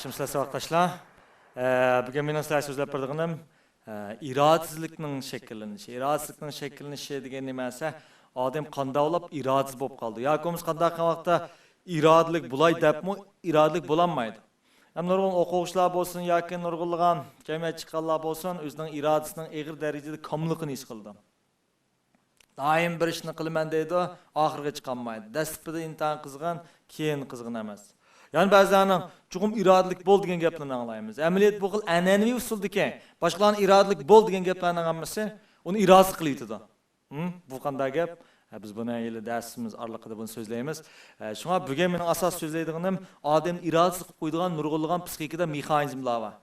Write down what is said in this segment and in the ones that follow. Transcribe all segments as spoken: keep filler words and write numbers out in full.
ياخشىمۇسىلەر ساۋاقداشلار؟ ئە، بۈگۈن مېنىڭ سىلەرگە سۆزلەپ بېرىدىغىنىم، ئە، ئىرادىسىزلىكنىڭ شەكىللىنىشى. ئىرادىسىزلىكنىڭ شەكىللىنىشى دېگەن نېمە دېسە، ئادەم قانداق بولۇپ ئىرادىسىز بولۇپ قالىدۇ ياكى بولمىسا قانداق قىلغان ۋاقىتتا ئىرادىلىك بولاي دەپمۇ ئىرادىلىك بولالمايدۇ. ھەم نۇرغۇن ئوقۇغۇچىلار بولسۇن ياكى نۇرغۇنلىغان جەمئىيەتتە چىققانلار بولسۇن، ئۆزىنىڭ ئىرادىسىنىڭ ئېغىر دەرىجىدە كاملىقىنى ھېس قىلىدۇ. دائىم بىر ئىشنى قىلىمەن دەيدۇ، ئاخىرىغا چىقالمايدۇ. دەسلىپىدە ئىنتايىن قىزغىن، كېيىن قىزغىن ئەمەس. يەنە بەزىلەرنىڭ چوقۇم ئىرادىلىك بول دېگەن گەپلىرىنى ئاڭلايمىز. ئەمەلىيەت بۇ خىل ئەنئەنىۋى ئۇسۇلدىكى باشقىلارنى ئىرادىلىك بول دېگەن گەپلەرنىڭ ھەممىسى ئۇنى ئىرادىسىز قىلىۋېتىدۇ. ھىم، بۇ قانداق گەپ؟ ھە، بىز بۇنى ھېلى دەرسىمىز ئارىلىقىدا بۇنى سۆزلەيمىز. ھە، شۇڭا بۈگۈن مېنىڭ ئاساسىي سۆزلەيدىغىنىم ئادەمنى ئىرادىسىز قىلىپ قويىدىغان نۇرغۇنلىغان پسىخىكىدا مېخانىزملار بار.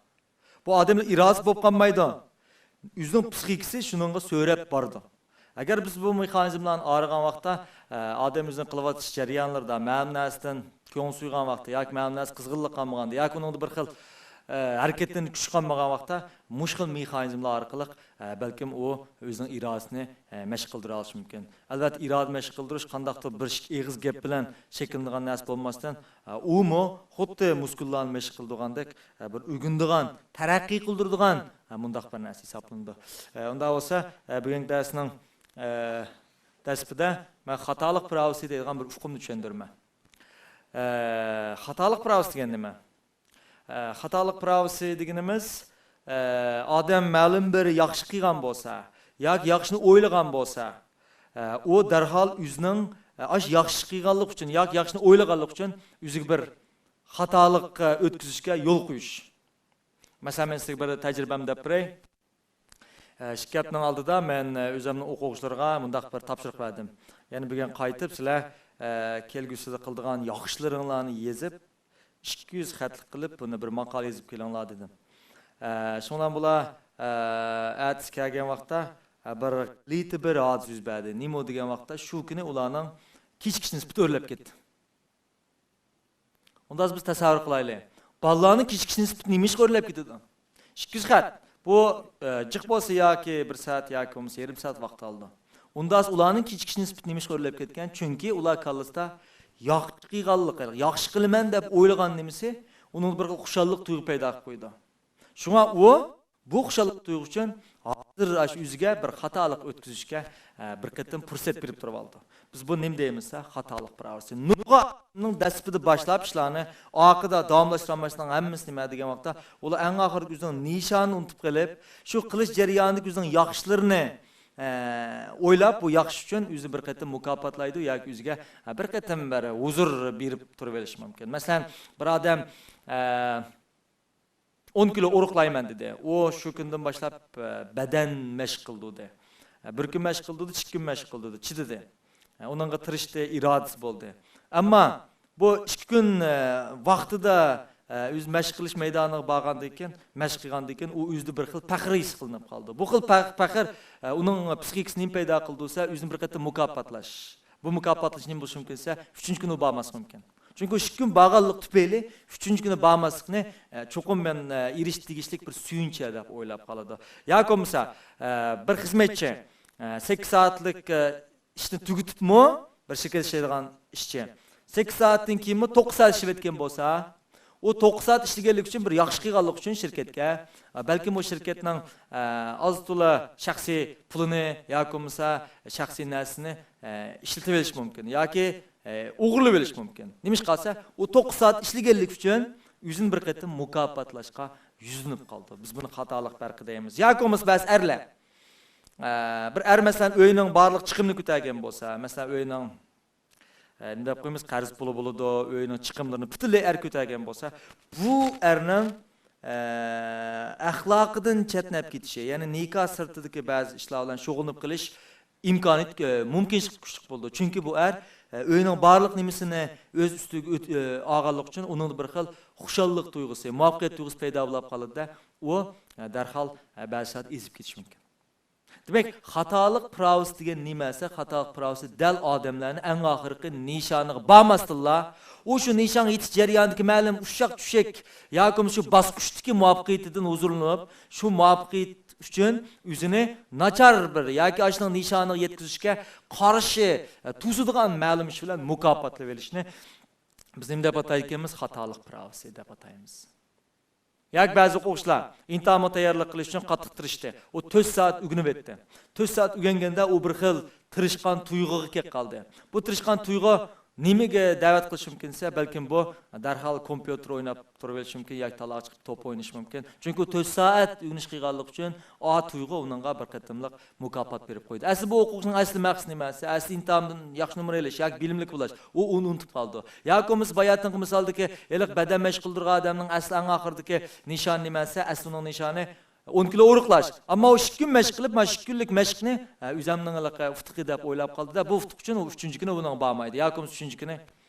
بۇ ئادەملەر ئىرادىسىز بولۇپ قالمايدۇ. ئۆزىنىڭ پسىخىكىسى شۇنىڭغا سۆرەپ بارىدۇ. ئەگەر بىز بۇ مېخانىزملارنى ئايرىغان ۋاقىتتا، ئە، ئادەم ئۆزىنىڭ قىلىۋاتىش جەريانلىرىدا مەلۇم نەرسىدىن كۆڭۈل سۆيگەن ۋاقىتتا ياكى مەلۇم نەرسە قىزغىنلىق قالمىغاندا ياكى ئۇنىڭدا بىر خىل، ئە، ھەرىكەتلىنىش كۈچى قالمىغان ۋاقىتتا مۇشۇ خىل مېخانىزملار ئارقىلىق، ئە، بەلكىم ئۇ ئۆزىنىڭ ئىرادىسىنى، ئە، مەشىق قىلدۇرالىشى مۇمكىن. ئەلۋەتتە، ئىرادە مەشىق قىلدۇرۇش قانداقتۇر بىر ئىككى ئېغىز گەپ بىلەن شەكىللىنىدىغان نەرسە بولماستىن، ئە، ئۇمۇ خۇددى مۇسكۇللارنى مەشىق قىلىدىغاندەك، ئە، بىر ئۆگىنىدىغان، تەرەققىي قىلدۇرىدىغان، ئە، مۇنداق بىر نەرسە ھېسابلىنىدۇ. ئە، ئۇنداق بولسا، ئە، بۈگۈنكى دەرسنىڭ، ئە، دەسلىپىدە مەن خاتالىق پىراۋىسى دەيدىغان بىر ئۇقۇمنى چۈشەندۈرىمەن. ئە، خاتالىق پىراۋىسى دېگەن نېمە؟ ئە، خاتالىق پىراۋىسى دېگىنىمىز، ئە، ئادەم مەلۇم بىر ياخشى قىلغان بولسا ياكى ياخشىنى ئويلىغان بولسا، ئە، ئۇ دەرھال ئۆزىنىڭ، ئە، ئاشۇ ياخشى قىلغانلىقى ئۈچۈن ياكى ياخشىنى ئويلىغانلىقى ئۈچۈن ئۆزىگە بىر خاتالىق، ئە، ئۆتكۈزۈشكە يول قويۇش. مەسىلەن، مەن سىزگە بىر تەجرىبەمنى دەپ بېرەي. ئە، ئىككى ھەپتىنىڭ ئالدىدا مەن، ئە، ئۆزۈمنىڭ ئوقۇغۇچىلىرىغا مۇنداق بىر تاپشۇرۇق بەردىم. يەنە بۈگۈن قايتىپ سىلەر، ئە، كەلگۈسىدە قىلىدىغان ياخشىلىرىڭلارنى يېزىپ، ئىككى يۈز خەتلىك قىلىپ بۇنى بىر ماقالە يېزىپ كېلىڭلار دېدىم. ئە، شۇنىڭ بىلەن بۇلار، ئە، ئەتىسى كەلگەن ۋاقىتتا، ئە، بىر غەلىتە بىر ھادىسە يۈز بەردى. نېمە ئۇ دېگەن ۋاقىتتا شۇ كۈنى ئۇلارنىڭ كېچىكىش نىسبىتى ئۆرلەپ كەتتى. ئۇنداق بىز تەسەۋۋۇر قىلايلى. بالىلارنىڭ كېچىكىش نىسبىتى نېمە ئىشقا ئۆرلەپ كېتىدۇ؟ ئىككى يۈز خەت. بۇ، ئە، جىق بولسا ياكى بىر سائەت ياكى بولمىسا يېرىم سائەت ۋاقىت ئالىدۇ. ئۇنداق ئۇلارنىڭ كېچىكىش نىسبىتى نېمە ئىشقا ئۆرلەپ كەتكەن؟ چۈنكى ئۇلار كاللىسىدا ياخشى قىلغانلىقى، ياخشى قىلىمەن دەپ ئويلىغان نېمىسى ئۇنىڭدا بىر خىل خۇشاللىق تۇيغۇ پەيدا قىلىپ قويىدۇ. شۇڭا ئۇ بۇ خۇشاللىق تۇيغۇ ئۈچۈن ھازىر ئاشۇ ئۆزىگە بىر خاتالىق ئۆتكۈزۈشكە، ئە، بىر قېتىم پۇرسەت بېرىپ تۇرۇۋالىدۇ. بىز بۇنى نېمە دەيمىز دېسە، خاتالىق پىراۋىسى. نۇرغۇن ئادەمنىڭ دەسلىپىدە باشلاپ ئىشلارنى، ئارقىدا داۋاملاشتۇرالمايدىغان ھەممىسى نېمە دېگەن ۋاقىتتا، ئۇلار ئەڭ ئاخىرىدا ئۆزىنىڭ نىشانىنى ئۇنتۇپ قېلىپ، شۇ قىلىش جەريانىدىكى ئۆزىنىڭ ياخشىلىرىنى، ئە، ئويلاپ، بۇ ياخشى ئۈچۈن ئۆزىنى بىر قېتىم مۇكاپاتلايدۇ ياكى ئۆزىگە، ئە، بىر قېتىم بىر ھۇزۇر بېرىپ تۇرۇۋېلىشى مۇمكىن. مەسىلەن، بىر ئادەم، ئە، ئون كىلو ئورۇقلايمەن دېدى. ئۇ شۇ كۈندىن باشلاپ، ئە، بەدەن مەشىق قىلدۇردى. ئە، بىر كۈن مەشىق قىلدۇردى، ئىككى كۈن مەشىق قىلدۇردى، چىدىدى. ئە، ئۇنىڭغا تىرىشتى، ئىرادىسى بولدى. ئەمما بۇ ئىككى كۈن، ئە، ۋاقتىدا، ئە، ئۆزى مەشىق قىلىش مەيدانىغا بارغاندىن كېيىن، مەشىق قىلغاندىن كېيىن ئۇ ئۆزىدە بىر خىل پەخىر ھېس قىلىنىپ قالدى. بۇ خىل پەخ-، پەخىر، ئە، ئۇنىڭ پسىخىكىسىنى نېمە پەيدا قىلدى دېسە، ئۆزىنى بىر قېتىم مۇكاپاتلاش. بۇ مۇكاپاتلاش نېمە بولۇشى مۇمكىن دېسە، ئۈچىنچى كۈنى بارماسلىقى مۇمكىن. چۈنكى ئۇ ئىككى كۈن بارغانلىق تۈپەيلى ئۈچىنچى كۈنى بارماسلىقنى، ئە، چوقۇم مەن، ئە، ئېرىشىش تېگىشلىك بىر سۆيۈنچ دەپ ئويلاپ قالىدۇ. ياكى بولمىسا، ئە، بىر خىزمەتچى، ئە، سەككىز سائەتلىك، ئە، ئىشنى تۈگىتىپمۇ، بىر شىركەتتە ئىشلەيدىغان ئىشچى سەككىز سائەتتىن كېيىنمۇ توققۇز سائەت ئىشلەۋەتكەن بولسا، ئۇ توققۇز سائەت ئىشلىگەنلىكى ئۈچۈن بىر ياخشى قىلغانلىقى ئۈچۈن شىركەتكە، ئە، بەلكىم ئۇ شىركەتنىڭ، ئە، ئاز-تولا شەخسىي پۇلىنى ياكى بولمىسا شەخسىي نەرسىنى، ئە، ئىشلىتىۋېلىشى مۇمكىن ياكى، ئە، ئوغرىلىۋېلىشى مۇمكىن. نېمىشقا دېسە، ئۇ توققۇز سائەت ئىشلىگەنلىكى ئۈچۈن ئۆزىنى بىر قېتىم مۇكاپاتلاشقا يۈزلىنىپ قالىدۇ. بىز بۇنى خاتالىق پەرقى دەيمىز. ياكى بولمىسا بەزى ئەرلەر، ئە، بىر ئەر، مەسىلەن، ئۆينىڭ بارلىق چىقىمىنى كۆتەرگەن بولسا، مەسىلەن، ئۆينىڭ ئە، نېمە دەپ قويىمىز، قەرز پۇلى بولىدۇ، ئۆينىڭ چىقىملىرىنى پۈتۈنلەي ئەر كۆتەرگەن بولسا، بۇ ئەرنىڭ، ئە، ئەخلاقىدىن چەتنەپ كېتىشى، يەنى نىكاھ سىرتىدىكى بەزى ئىشلار بىلەن شۇغۇللىنىپ قېلىش ئىمكانىيىتى، ئە، مۇمكىنچىلىكى كۈچلۈك بولىدۇ. چۈنكى بۇ ئەر، ئە، ئۆينىڭ بارلىق نېمىسىنى ئۆز ئۈستىگە ئۆت-، ئە، ئالغانلىقى ئۈچۈن ئۇنىڭدا بىر خىل خۇشاللىق تۇيغۇسى، مۇۋەپپەقىيەت تۇيغۇسى پەيدا بولۇپ قالىدۇ-دە، ئۇ، ئە، دەرھال، ئە، بەزى چاغدا ئېزىپ كېتىشى مۇمكىن. دېمەك، خاتالىق پىراۋىسى دېگەن نېمە دېسە، خاتالىق پىراۋىسى دەل ئادەملەرنى ئەڭ ئاخىرقى نىشانىغا بارماستىنلا، ئۇ شۇ نىشانغا يېتىش جەريانىدىكى مەلۇم ئۇششاق چۈشەك ياكى شۇ باسقۇچتىكى مۇۋەپپەقىيىتىدىن ھۇزۇرلىنىپ، شۇ مۇۋەپپەقىيەت ئۈچۈن ئۆزىنى ناچار بىر ياكى ئاشۇنىڭ نىشانىغا يەتكۈزۈشكە قارشى، ئە، توسىدىغان مەلۇم ئىش بىلەن مۇكاپاتلىۋېلىشنى بىز نېمە دەپ ئاتايدىكەنمىز؟ خاتالىق پىراۋىسى دەپ ئاتايمىز. ياكى بەزى ئوقۇغۇچىلار ئىمتىھانغا تەييارلىق قىلىش ئۈچۈن قاتتىق تىرىشتى. ئۇ تۆت سائەت ئۆگىنىۋەتتى. تۆت سائەت ئۆگەنگەندە ئۇ بىر خىل تىرىشقان تۇيغۇغا كېلىپ قالدى. بۇ تىرىشقان تۇيغۇ نېمىگە دەۋەت قىلىشى مۇمكىن دېسە، بەلكىم بۇ دەرھال كومپيۇتېر ئويناپ تۇرۇۋېلىشى مۇمكىن ياكى تالاغا چىقىپ توپ ئوينىشى مۇمكىن. چۈنكى ئۇ تۆت سائەت ئۆگىنىش قىلغانلىقى ئۈچۈن ئا تۇيغۇ ئۇنىڭغا بىر قېتىملىق مۇكاپات بېرىپ قويدى. ئەسلى بۇ ئوقۇغۇچىنىڭ ئەسلى مەقسىتى نېمە دېسە، ئەسلى ئىمتىھاندىن ياخشى نومۇر ئېلىش ياكى بىلىملىك بولاش، ئۇ ئۇنى ئۇنتۇپ قالىدۇ. ياكى بولمىسا باياتىنقى مىسالدىكى ھېلىقى بەدەن مەشىق قىلدۇرغان ئادەمنىڭ ئەسلى ئەڭ ئاخىرىدىكى نىشانى نېمە دېسە، ئەسلى ئۇنىڭ نىشانى ئون كىلو ئورۇقلاش. ئەمما ئۇ ئىككى كۈن مەشىق قىلىپ، مانا ئىككى كۈنلۈك مەشىقنى، ئە، ئۆزەمنىڭ ھېلىقى ئۇتۇقى دەپ ئويلاپ قالدى-دە، بۇ ئۇتۇق ئۈچۈن ئۇ ئۈچىنچى كۈنى بۇنىڭغا بارمايدۇ. ياكى بولمىسا ئۈچىنچى كۈنى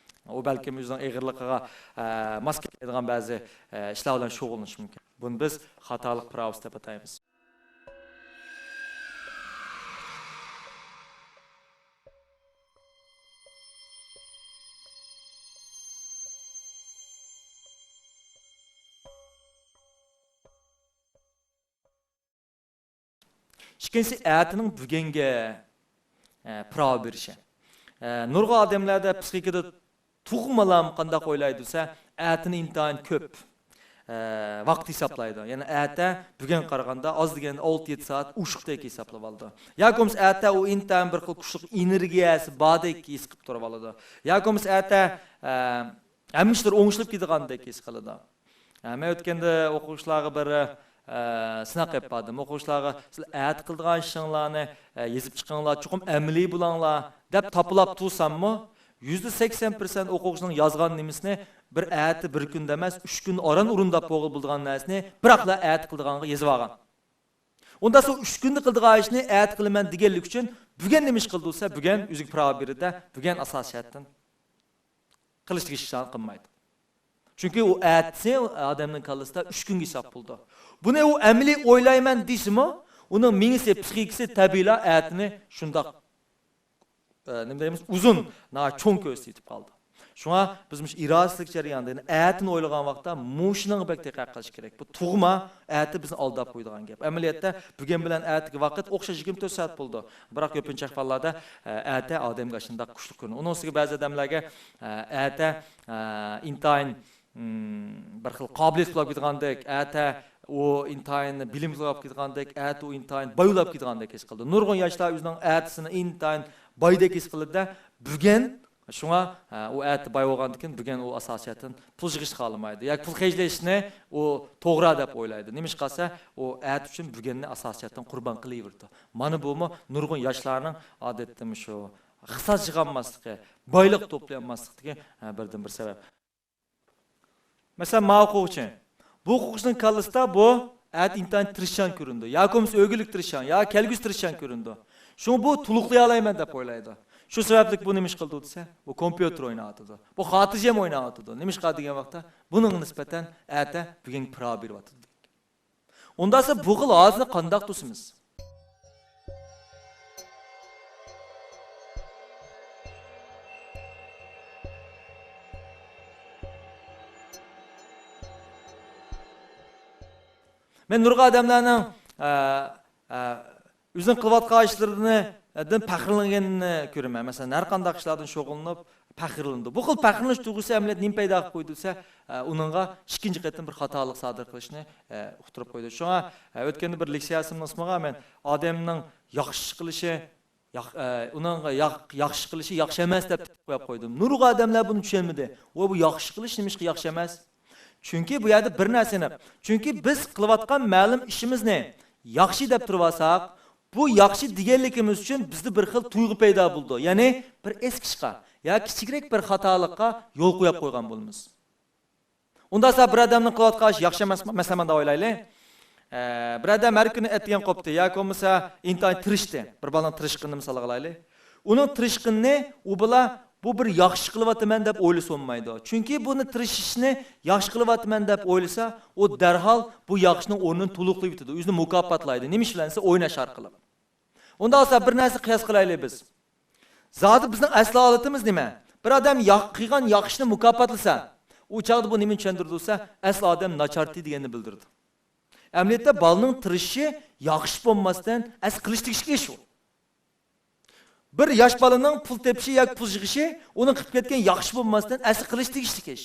ئۇ بەلكىم ئۆزىنىڭ ئېغىرلىقىغا، ئە، ماس كەلمەيدىغان بەزى، ئە، ئىشلار بىلەن شۇغۇللىنىشى مۇمكىن. بۇنى بىز خاتالىق پىراۋىسى دەپ ئاتايمىز. ئىككىنچىسى، ئەتىنىڭ بۈگۈنگە، ئە، پىراۋا بېرىشى. ئە، نۇرغۇن ئادەملەردە پسىخىكىدا تۇغمىلام قانداق ئويلايدۇ دېسە، ئەتىنى ئىنتايىن كۆپ، ئە، ۋاقىت ھېسابلايدۇ. يەنى ئەتە بۈگۈنگە قارىغاندا ئاز دېگەندە ئالتە يەتتە سائەت ئوشۇقتەك ھېسابلىۋالىدۇ. ياكى بولمىسا ئەتە ئۇ ئىنتايىن بىر خىل كۈچلۈك ئېنېرگىيەسى باردەك ھېس قىلىپ تۇرۇۋالىدۇ. ياكى بولمىسا ئەتە، ئە، ھەممە ئىشلار ئوڭشىلىپ كېتىدىغاندەك ھېس قىلىدۇ. ھە، مەن ئۆتكەندە ئوقۇغۇچىلارغا بىر، ئە، سىناق ئېلىپ باردىم. ئوقۇغۇچىلارغا، «سىلەر ئەتە قىلىدىغان ئىشىڭلارنى، ئە، يېزىپ چىقىڭلار، چوقۇم ئەمەلىي بولۇڭلار» دەپ تاپىلاپ تۇرساممۇ، يۈزدە سەكسەن پىرسەنت ئوقۇغۇچىنىڭ يازغان نېمىسىنى بىر ئەتە، بىر كۈندە ئەمەس، ئۈچ كۈن ئاران ئورۇنداپ بولغىلى بولىدىغان نەرسىنى بىراقلا ئەتە قىلىدىغانغا يېزىۋالغان. ئۇنداق سەن ئۈچ كۈندە قىلىدىغان ئىشنى ئەتە قىلىمەن دېگەنلىك ئۈچۈن بۈگۈن نېمە ئىش قىلدى دېسە، بۈگۈن ئۆزىگە پىراۋا بېرىدۇ، بۈگۈن ئاساسىي جەھەتتىن قىلىشلىق ئىشلارنى قىلمايدۇ. چۈنكى ئۇ ئەتىسى ئادەمنىڭ كاللىسىدا ئۈچ كۈنگە ھېساب بولىدۇ. بۇنى ئۇ ئەمەلىي ئويلايمەن دېسىمۇ، ئۇنىڭ مېڭىسى، پسىخىكىسى تەبىئىيلا ئەتىنى شۇنداق، ئە، نېمە دەيمىز، ئۇزۇن، ناھايىتى چوڭ كۆرسىتىپ يېتىپ قالىدۇ. شۇڭا بىز مۇشۇ ئىرادىسىزلىك جەريانىدا، يەنى ئەتىنى ئويلىغان ۋاقىتتا مۇشۇنىڭغا بەك دىققەت قىلىش كېرەك. بۇ تۇغما ئەتە بىزنى ئالداپ قويىدىغان گەپ. ئەمەلىيەتتە بۈگۈن بىلەن ئەتىكى ۋاقىت ئوخشاش، يىگىرمە تۆت سائەت بولىدۇ. بىراق كۆپىنچە ئەھۋاللاردا، ئە، ئەتە ئادەمگە ئاشۇنداق كۈچلۈك كۆرۈنىدۇ. ئۇنىڭ ئۈستىگە بەزى ئادەملەرگە، ئە، ئەتە، ئە، ئىنتايىن، ئىم، بىر خىل قابىلىيەت بولاپ كېتىدىغاندەك، ئەتە ئۇ ئىنتايىن بىلىملىك بولاپ كېتىدىغاندەك، ئەتە ئۇ ئىنتايىن باي بولاپ كېتىدىغاندەك ھېس قىلىدۇ. نۇرغۇن ياشلار ئۆزىنىڭ ئەتىسىنى ئىنتايىن بايدەك ھېس قىلىدۇ-دە، بۈگۈن شۇڭا، ھە، ئۇ ئەتە باي بولغاندىن كېيىن بۈگۈن ئۇ ئاساسىي جەھەتتىن پۇل يىغىشنى خالىمايدۇ ياكى پۇل خەجلەشنى ئۇ توغرا دەپ ئويلايدۇ. نېمىشقا دېسە، ئۇ ئەتە ئۈچۈن بۈگۈننى ئاساسىي جەھەتتىن قۇربان قىلىۋېرىدۇ. مانا بۇمۇ نۇرغۇن ياشلارنىڭ ئادەتتە مۇشۇ ئىقتىساد يىغالماسلىقى، بايلىق توپلىيالماسلىقتىكى، ھە، بىردىنبىر سەۋەب. مەسىلەن، ماۋۇ ئوقۇغۇچى. بۇ ئوقۇغۇچىنىڭ كاللىسىدا بۇ ئەتە ئىنتايىن تىرىشچان كۆرۈنىدۇ. ياكى بولمىسا ئۆگۈنلۈك تىرىشچان، يا كەلگۈسى تىرىشچان كۆرۈنىدۇ. شۇڭا بۇ تولۇقلىيالايمەن دەپ ئويلايدۇ. شۇ سەۋەبلىك بۇ نېمە ئىش قىلىدۇ دېسە، بۇ كومپيۇتېر ئويناۋاتىدۇ. بۇ خاتىرجەم ئويناۋاتىدۇ. نېمىشقا دېگەن ۋاقىتتا، بۇنىڭغا نىسبەتەن ئەتە بۈگۈنگە پىراۋا بېرىۋاتىدۇ. ئۇنداقسا بۇ خىل ھالەتنى قانداق توسىمىز؟ مەن نۇرغۇن ئادەملەرنىڭ، ئە، ئە، ئۆزىنىڭ قىلىۋاتقان ئىشلىرىدىن پەخىرلەنگىنىنى كۆرىمەن. مەسىلەن، ھەر قانداق ئىشلاردىن شۇغۇللىنىپ پەخىرلىنىدۇ. بۇ خىل پەخىرلىنىش تۇيغۇسى ئەمەلىيەتتە نېمە پەيدا قىلىپ قويدى دېسە، ئە، ئۇنىڭغا ئىككىنچى قېتىم بىر خاتالىق سادىر قىلىشنى، ئە، ئۇقتۇرۇپ قويدى. شۇڭا، ئە، ئۆتكەندە بىر لېكسىيەسىمنى ئۇسمىغا مەن ئادەمنىڭ ياخشى قىلىشى، ياخ-، ئە، ئۇنىڭغا ياخ-، ياخشى قىلىشى ياخشى ئەمەس دەپ قويۇپ قويدۇم. نۇرغۇن ئادەملەر بۇنى چۈشەنمىدى. ۋاي، بۇ ياخشى قىلىش نېمىشقا ياخشى ئەمەس؟ چۈنكى بۇ يەردە بىر نەرسە ئېنىق. چۈنكى بىز قىلىۋاتقان مەلۇم ئىشىمىزنى ياخشى دەپ تۇرۇۋالساق، بۇ ياخشى دېگەنلىكىمىز ئۈچۈن بىزدە بىر خىل تۇيغۇ پەيدا بولىدۇ. يەنى بىر ئەسكى ئىشقا يا كىچىكرەك بىر خاتالىققا يول قويۇپ قويغان بولىمىز. ئۇنداقسا بىر ئادەمنىڭ قىلىۋاتقان ئىشى ياخشى ئەمەسمۇ؟ مەسىلەن، مۇنداق ئويلايلى. ئە، بىر ئادەم ھەر كۈنى ئەتىگەن قوپتى ياكى بولمىسا ئىنتايىن تىرىشتى. بىر بالىنىڭ تىرىشقىنىنى مىسالغا ئالايلى. ئۇنىڭ تىرىشقىنىنى ئۇ بالا، بۇ بىر ياخشى قىلىۋاتىمەن دەپ ئويلىسا بولمايدۇ. چۈنكى بۇنى تىرىشىشنى ياخشى قىلىۋاتىمەن دەپ ئويلىسا، ئۇ دەرھال بۇ ياخشىنىڭ ئورنىنى تولۇقلىۋېتىدۇ. ئۆزىنى مۇكاپاتلايدۇ. نېمە ئىش بىلەن دېسە، ئويناش ئارقىلىق. ئۇنداق بولسا بىر نەرسە قىياس قىلايلى بىز. زادى بىزنىڭ ئەسلى ھالىتىمىز نېمە؟ بىر ئادەم ياق-، قىلغان ياخشىنى مۇكاپاتلىسا، ئۇ چاغدا بۇ نېمىنى چۈشەندۈرىدۇ دېسە، ئەسلى ئادەم ناچارتى دېگەننى بىلدۈرىدۇ. ئەمەلىيەتتە بالىنىڭ تىرىشىشى ياخشى بولماستىن، ئەسلى قىلىش تېگىشلىك ئىش ئۇ. بىر ياش بالىنىڭ پۇل تېپىشى ياكى پۇل يىغىشى ئۇنىڭ قىلىپ كەتكەن ياخشى بولماستىن، ئەسلى قىلىش تېگىشلىك ئىش.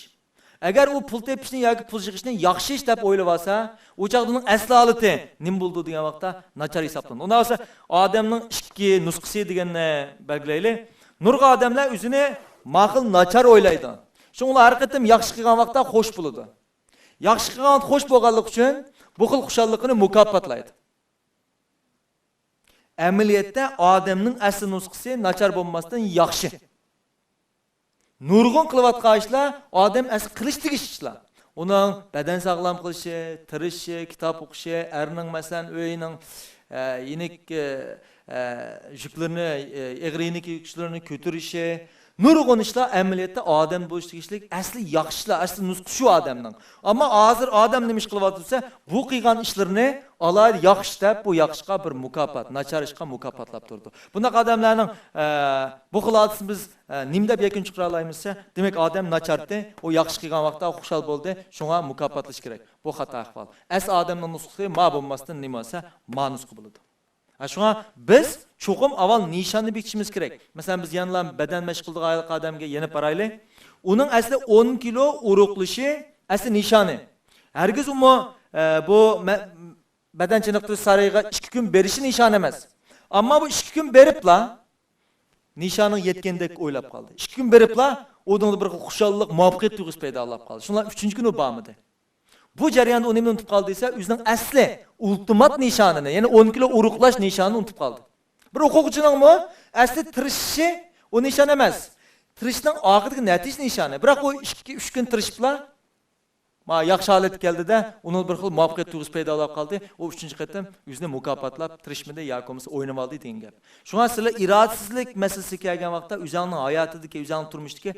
ئەگەر ئۇ پۇل تېپىشنى ياكى پۇل يىغىشنى ياخشى ئىش دەپ ئويلىۋالسا، ئۇ چاغدا ئۇنىڭ ئەسلى ھالىتى نېمە بولىدۇ دېگەن ۋاقىتتا ناچار ھېسابلىنىدۇ. ئۇنداق بولسا ئادەمنىڭ ئىككى نۇسخىسى دېگەننى بەلگىلەيلى. نۇرغۇن ئادەملەر ئۆزىنى ماقۇل ناچار ئويلايدۇ. شۇڭا ئۇلار ھەر قېتىم ياخشى قىلغان ۋاقىتتا خوش بولىدۇ. ياخشى قىلغان ۋاقىت خوش بولغانلىقى ئۈچۈن بۇ خىل خۇشاللىقىنى مۇكاپاتلايدۇ. ئەمەلىيەتتە ئادەمنىڭ ئەسلى نۇسخىسى ناچار بولماستىن ياخشى. نۇرغۇن قىلىۋاتقان ئىشلار ئادەم ئەسلى قىلىش تېگىش ئىشلار. ئۇنىڭ بەدەن ساغلام قىلىشى، تىرىشىشى، كىتاب ئوقۇشى، ئەرنىڭ مەسىلەن ئۆيىنىڭ، ئە، يېنىك، ئە، ئە، يۈكلىرىنى، ئە، ئېغىر يېنىك يۈكلىرىنى كۆتۈرۈشى، نۇرغۇن ئىشلار ئەمەلىيەتتە ئادەم بولۇش تېگىشلىك ئەسلى ياخشى ئىشلار، ئەسلى نۇسخا شۇ ئادەمنىڭ. ئەمما ھازىر ئادەم نېمە ئىش قىلىۋاتىدۇ دېسە، بۇ قىلغان ئىشلىرىنى ئالاھىدە ياخشى دەپ، بۇ ياخشىغا بىر مۇكاپات، ناچار ئىشقا مۇكاپاتلاپ تۇرىدۇ. بۇنداق ئادەملەرنىڭ، ئە، بۇ خىل ھادىسىنى بىز، ئە، نېمە دەپ يەكۈن چىقىرالايمىز دېسە، دېمەك، ئادەم ناچارتى، ئۇ ياخشى قىلغان ۋاقىتتا خۇشال بولدى، شۇڭا مۇكاپاتلاش كېرەك. بۇ خاتا ئەھۋال. ئەسلى ئادەمنىڭ نۇسخىسى ما بولماستىن نېمە بولسا، ما نۇسخا بولىدۇ. ھە، شۇڭا بىز چوقۇم ئاۋۋال نىشاننى بېكىتىشىمىز كېرەك. مەسىلەن، بىز يەنىلا بەدەن مەشىق قىلىدىغان ھېلىقى ئادەمگە يېنىپ بارايلى. ئۇنىڭ ئەسلى ئون كىلو ئۇرۇقلىشى ئەسلى نىشانى. ھەرگىز ئۇمۇ، ئە، بۇ مە-، بەدەن چېنىقتۇرۇش سارىيىغا ئىككى كۈن بېرىشى نىشان ئەمەس. ئەمما بۇ ئىككى كۈن بېرىپلا نىشانىغا يەتكەندەك ئويلاپ قالدى. ئىككى كۈن بېرىپلا ئۇنىڭدا بىر خىل خۇشاللىق، مۇۋەپپەقىيەت تۇيغۇسى پەيدا بولۇپ قالدى. شۇڭا ئۈچىنچى كۈنى بارمىدى. بۇ جەرياندا ئۇ نېمىنى ئۇنتۇپ قالدى دېسە، ئۆزىنىڭ ئەسلى ئۇلتىمات نىشانىنى، يەنى ئون كىلو ئۇرۇقلاش نىشانىنى ئۇنتۇپ قالدى. بىر ئوقۇغۇچىنىڭمۇ ئەسلى تىرىشىشى ئۇ نىشان ئەمەس. تىرىشىشنىڭ ئاخىرىدىكى نەتىجە نىشانى. بىراق ئۇ ئىككى، ئۈچ كۈن تىرىشىپلا، ما، ياخشى ھالەتكە كەلدى-دە، ئۇنىڭ بىر خىل مۇۋەپپەقىيەت تۇيغۇسى پەيدا بولۇپ قالدى. ئۇ ئۈچىنچى قېتىم ئۆزىنى مۇكاپاتلاپ تىرىشمىدى ياكى بولمىسا ئوينىۋالدى دېگەن گەپ. شۇڭا سىلەر ئىرادىسىزلىك مەسىلىسىگە كەلگەن ۋاقىتتا ئۆزۈڭنىڭ ھاياتىدىكى، ئۆزۈڭنىڭ تۇرمۇشتىكى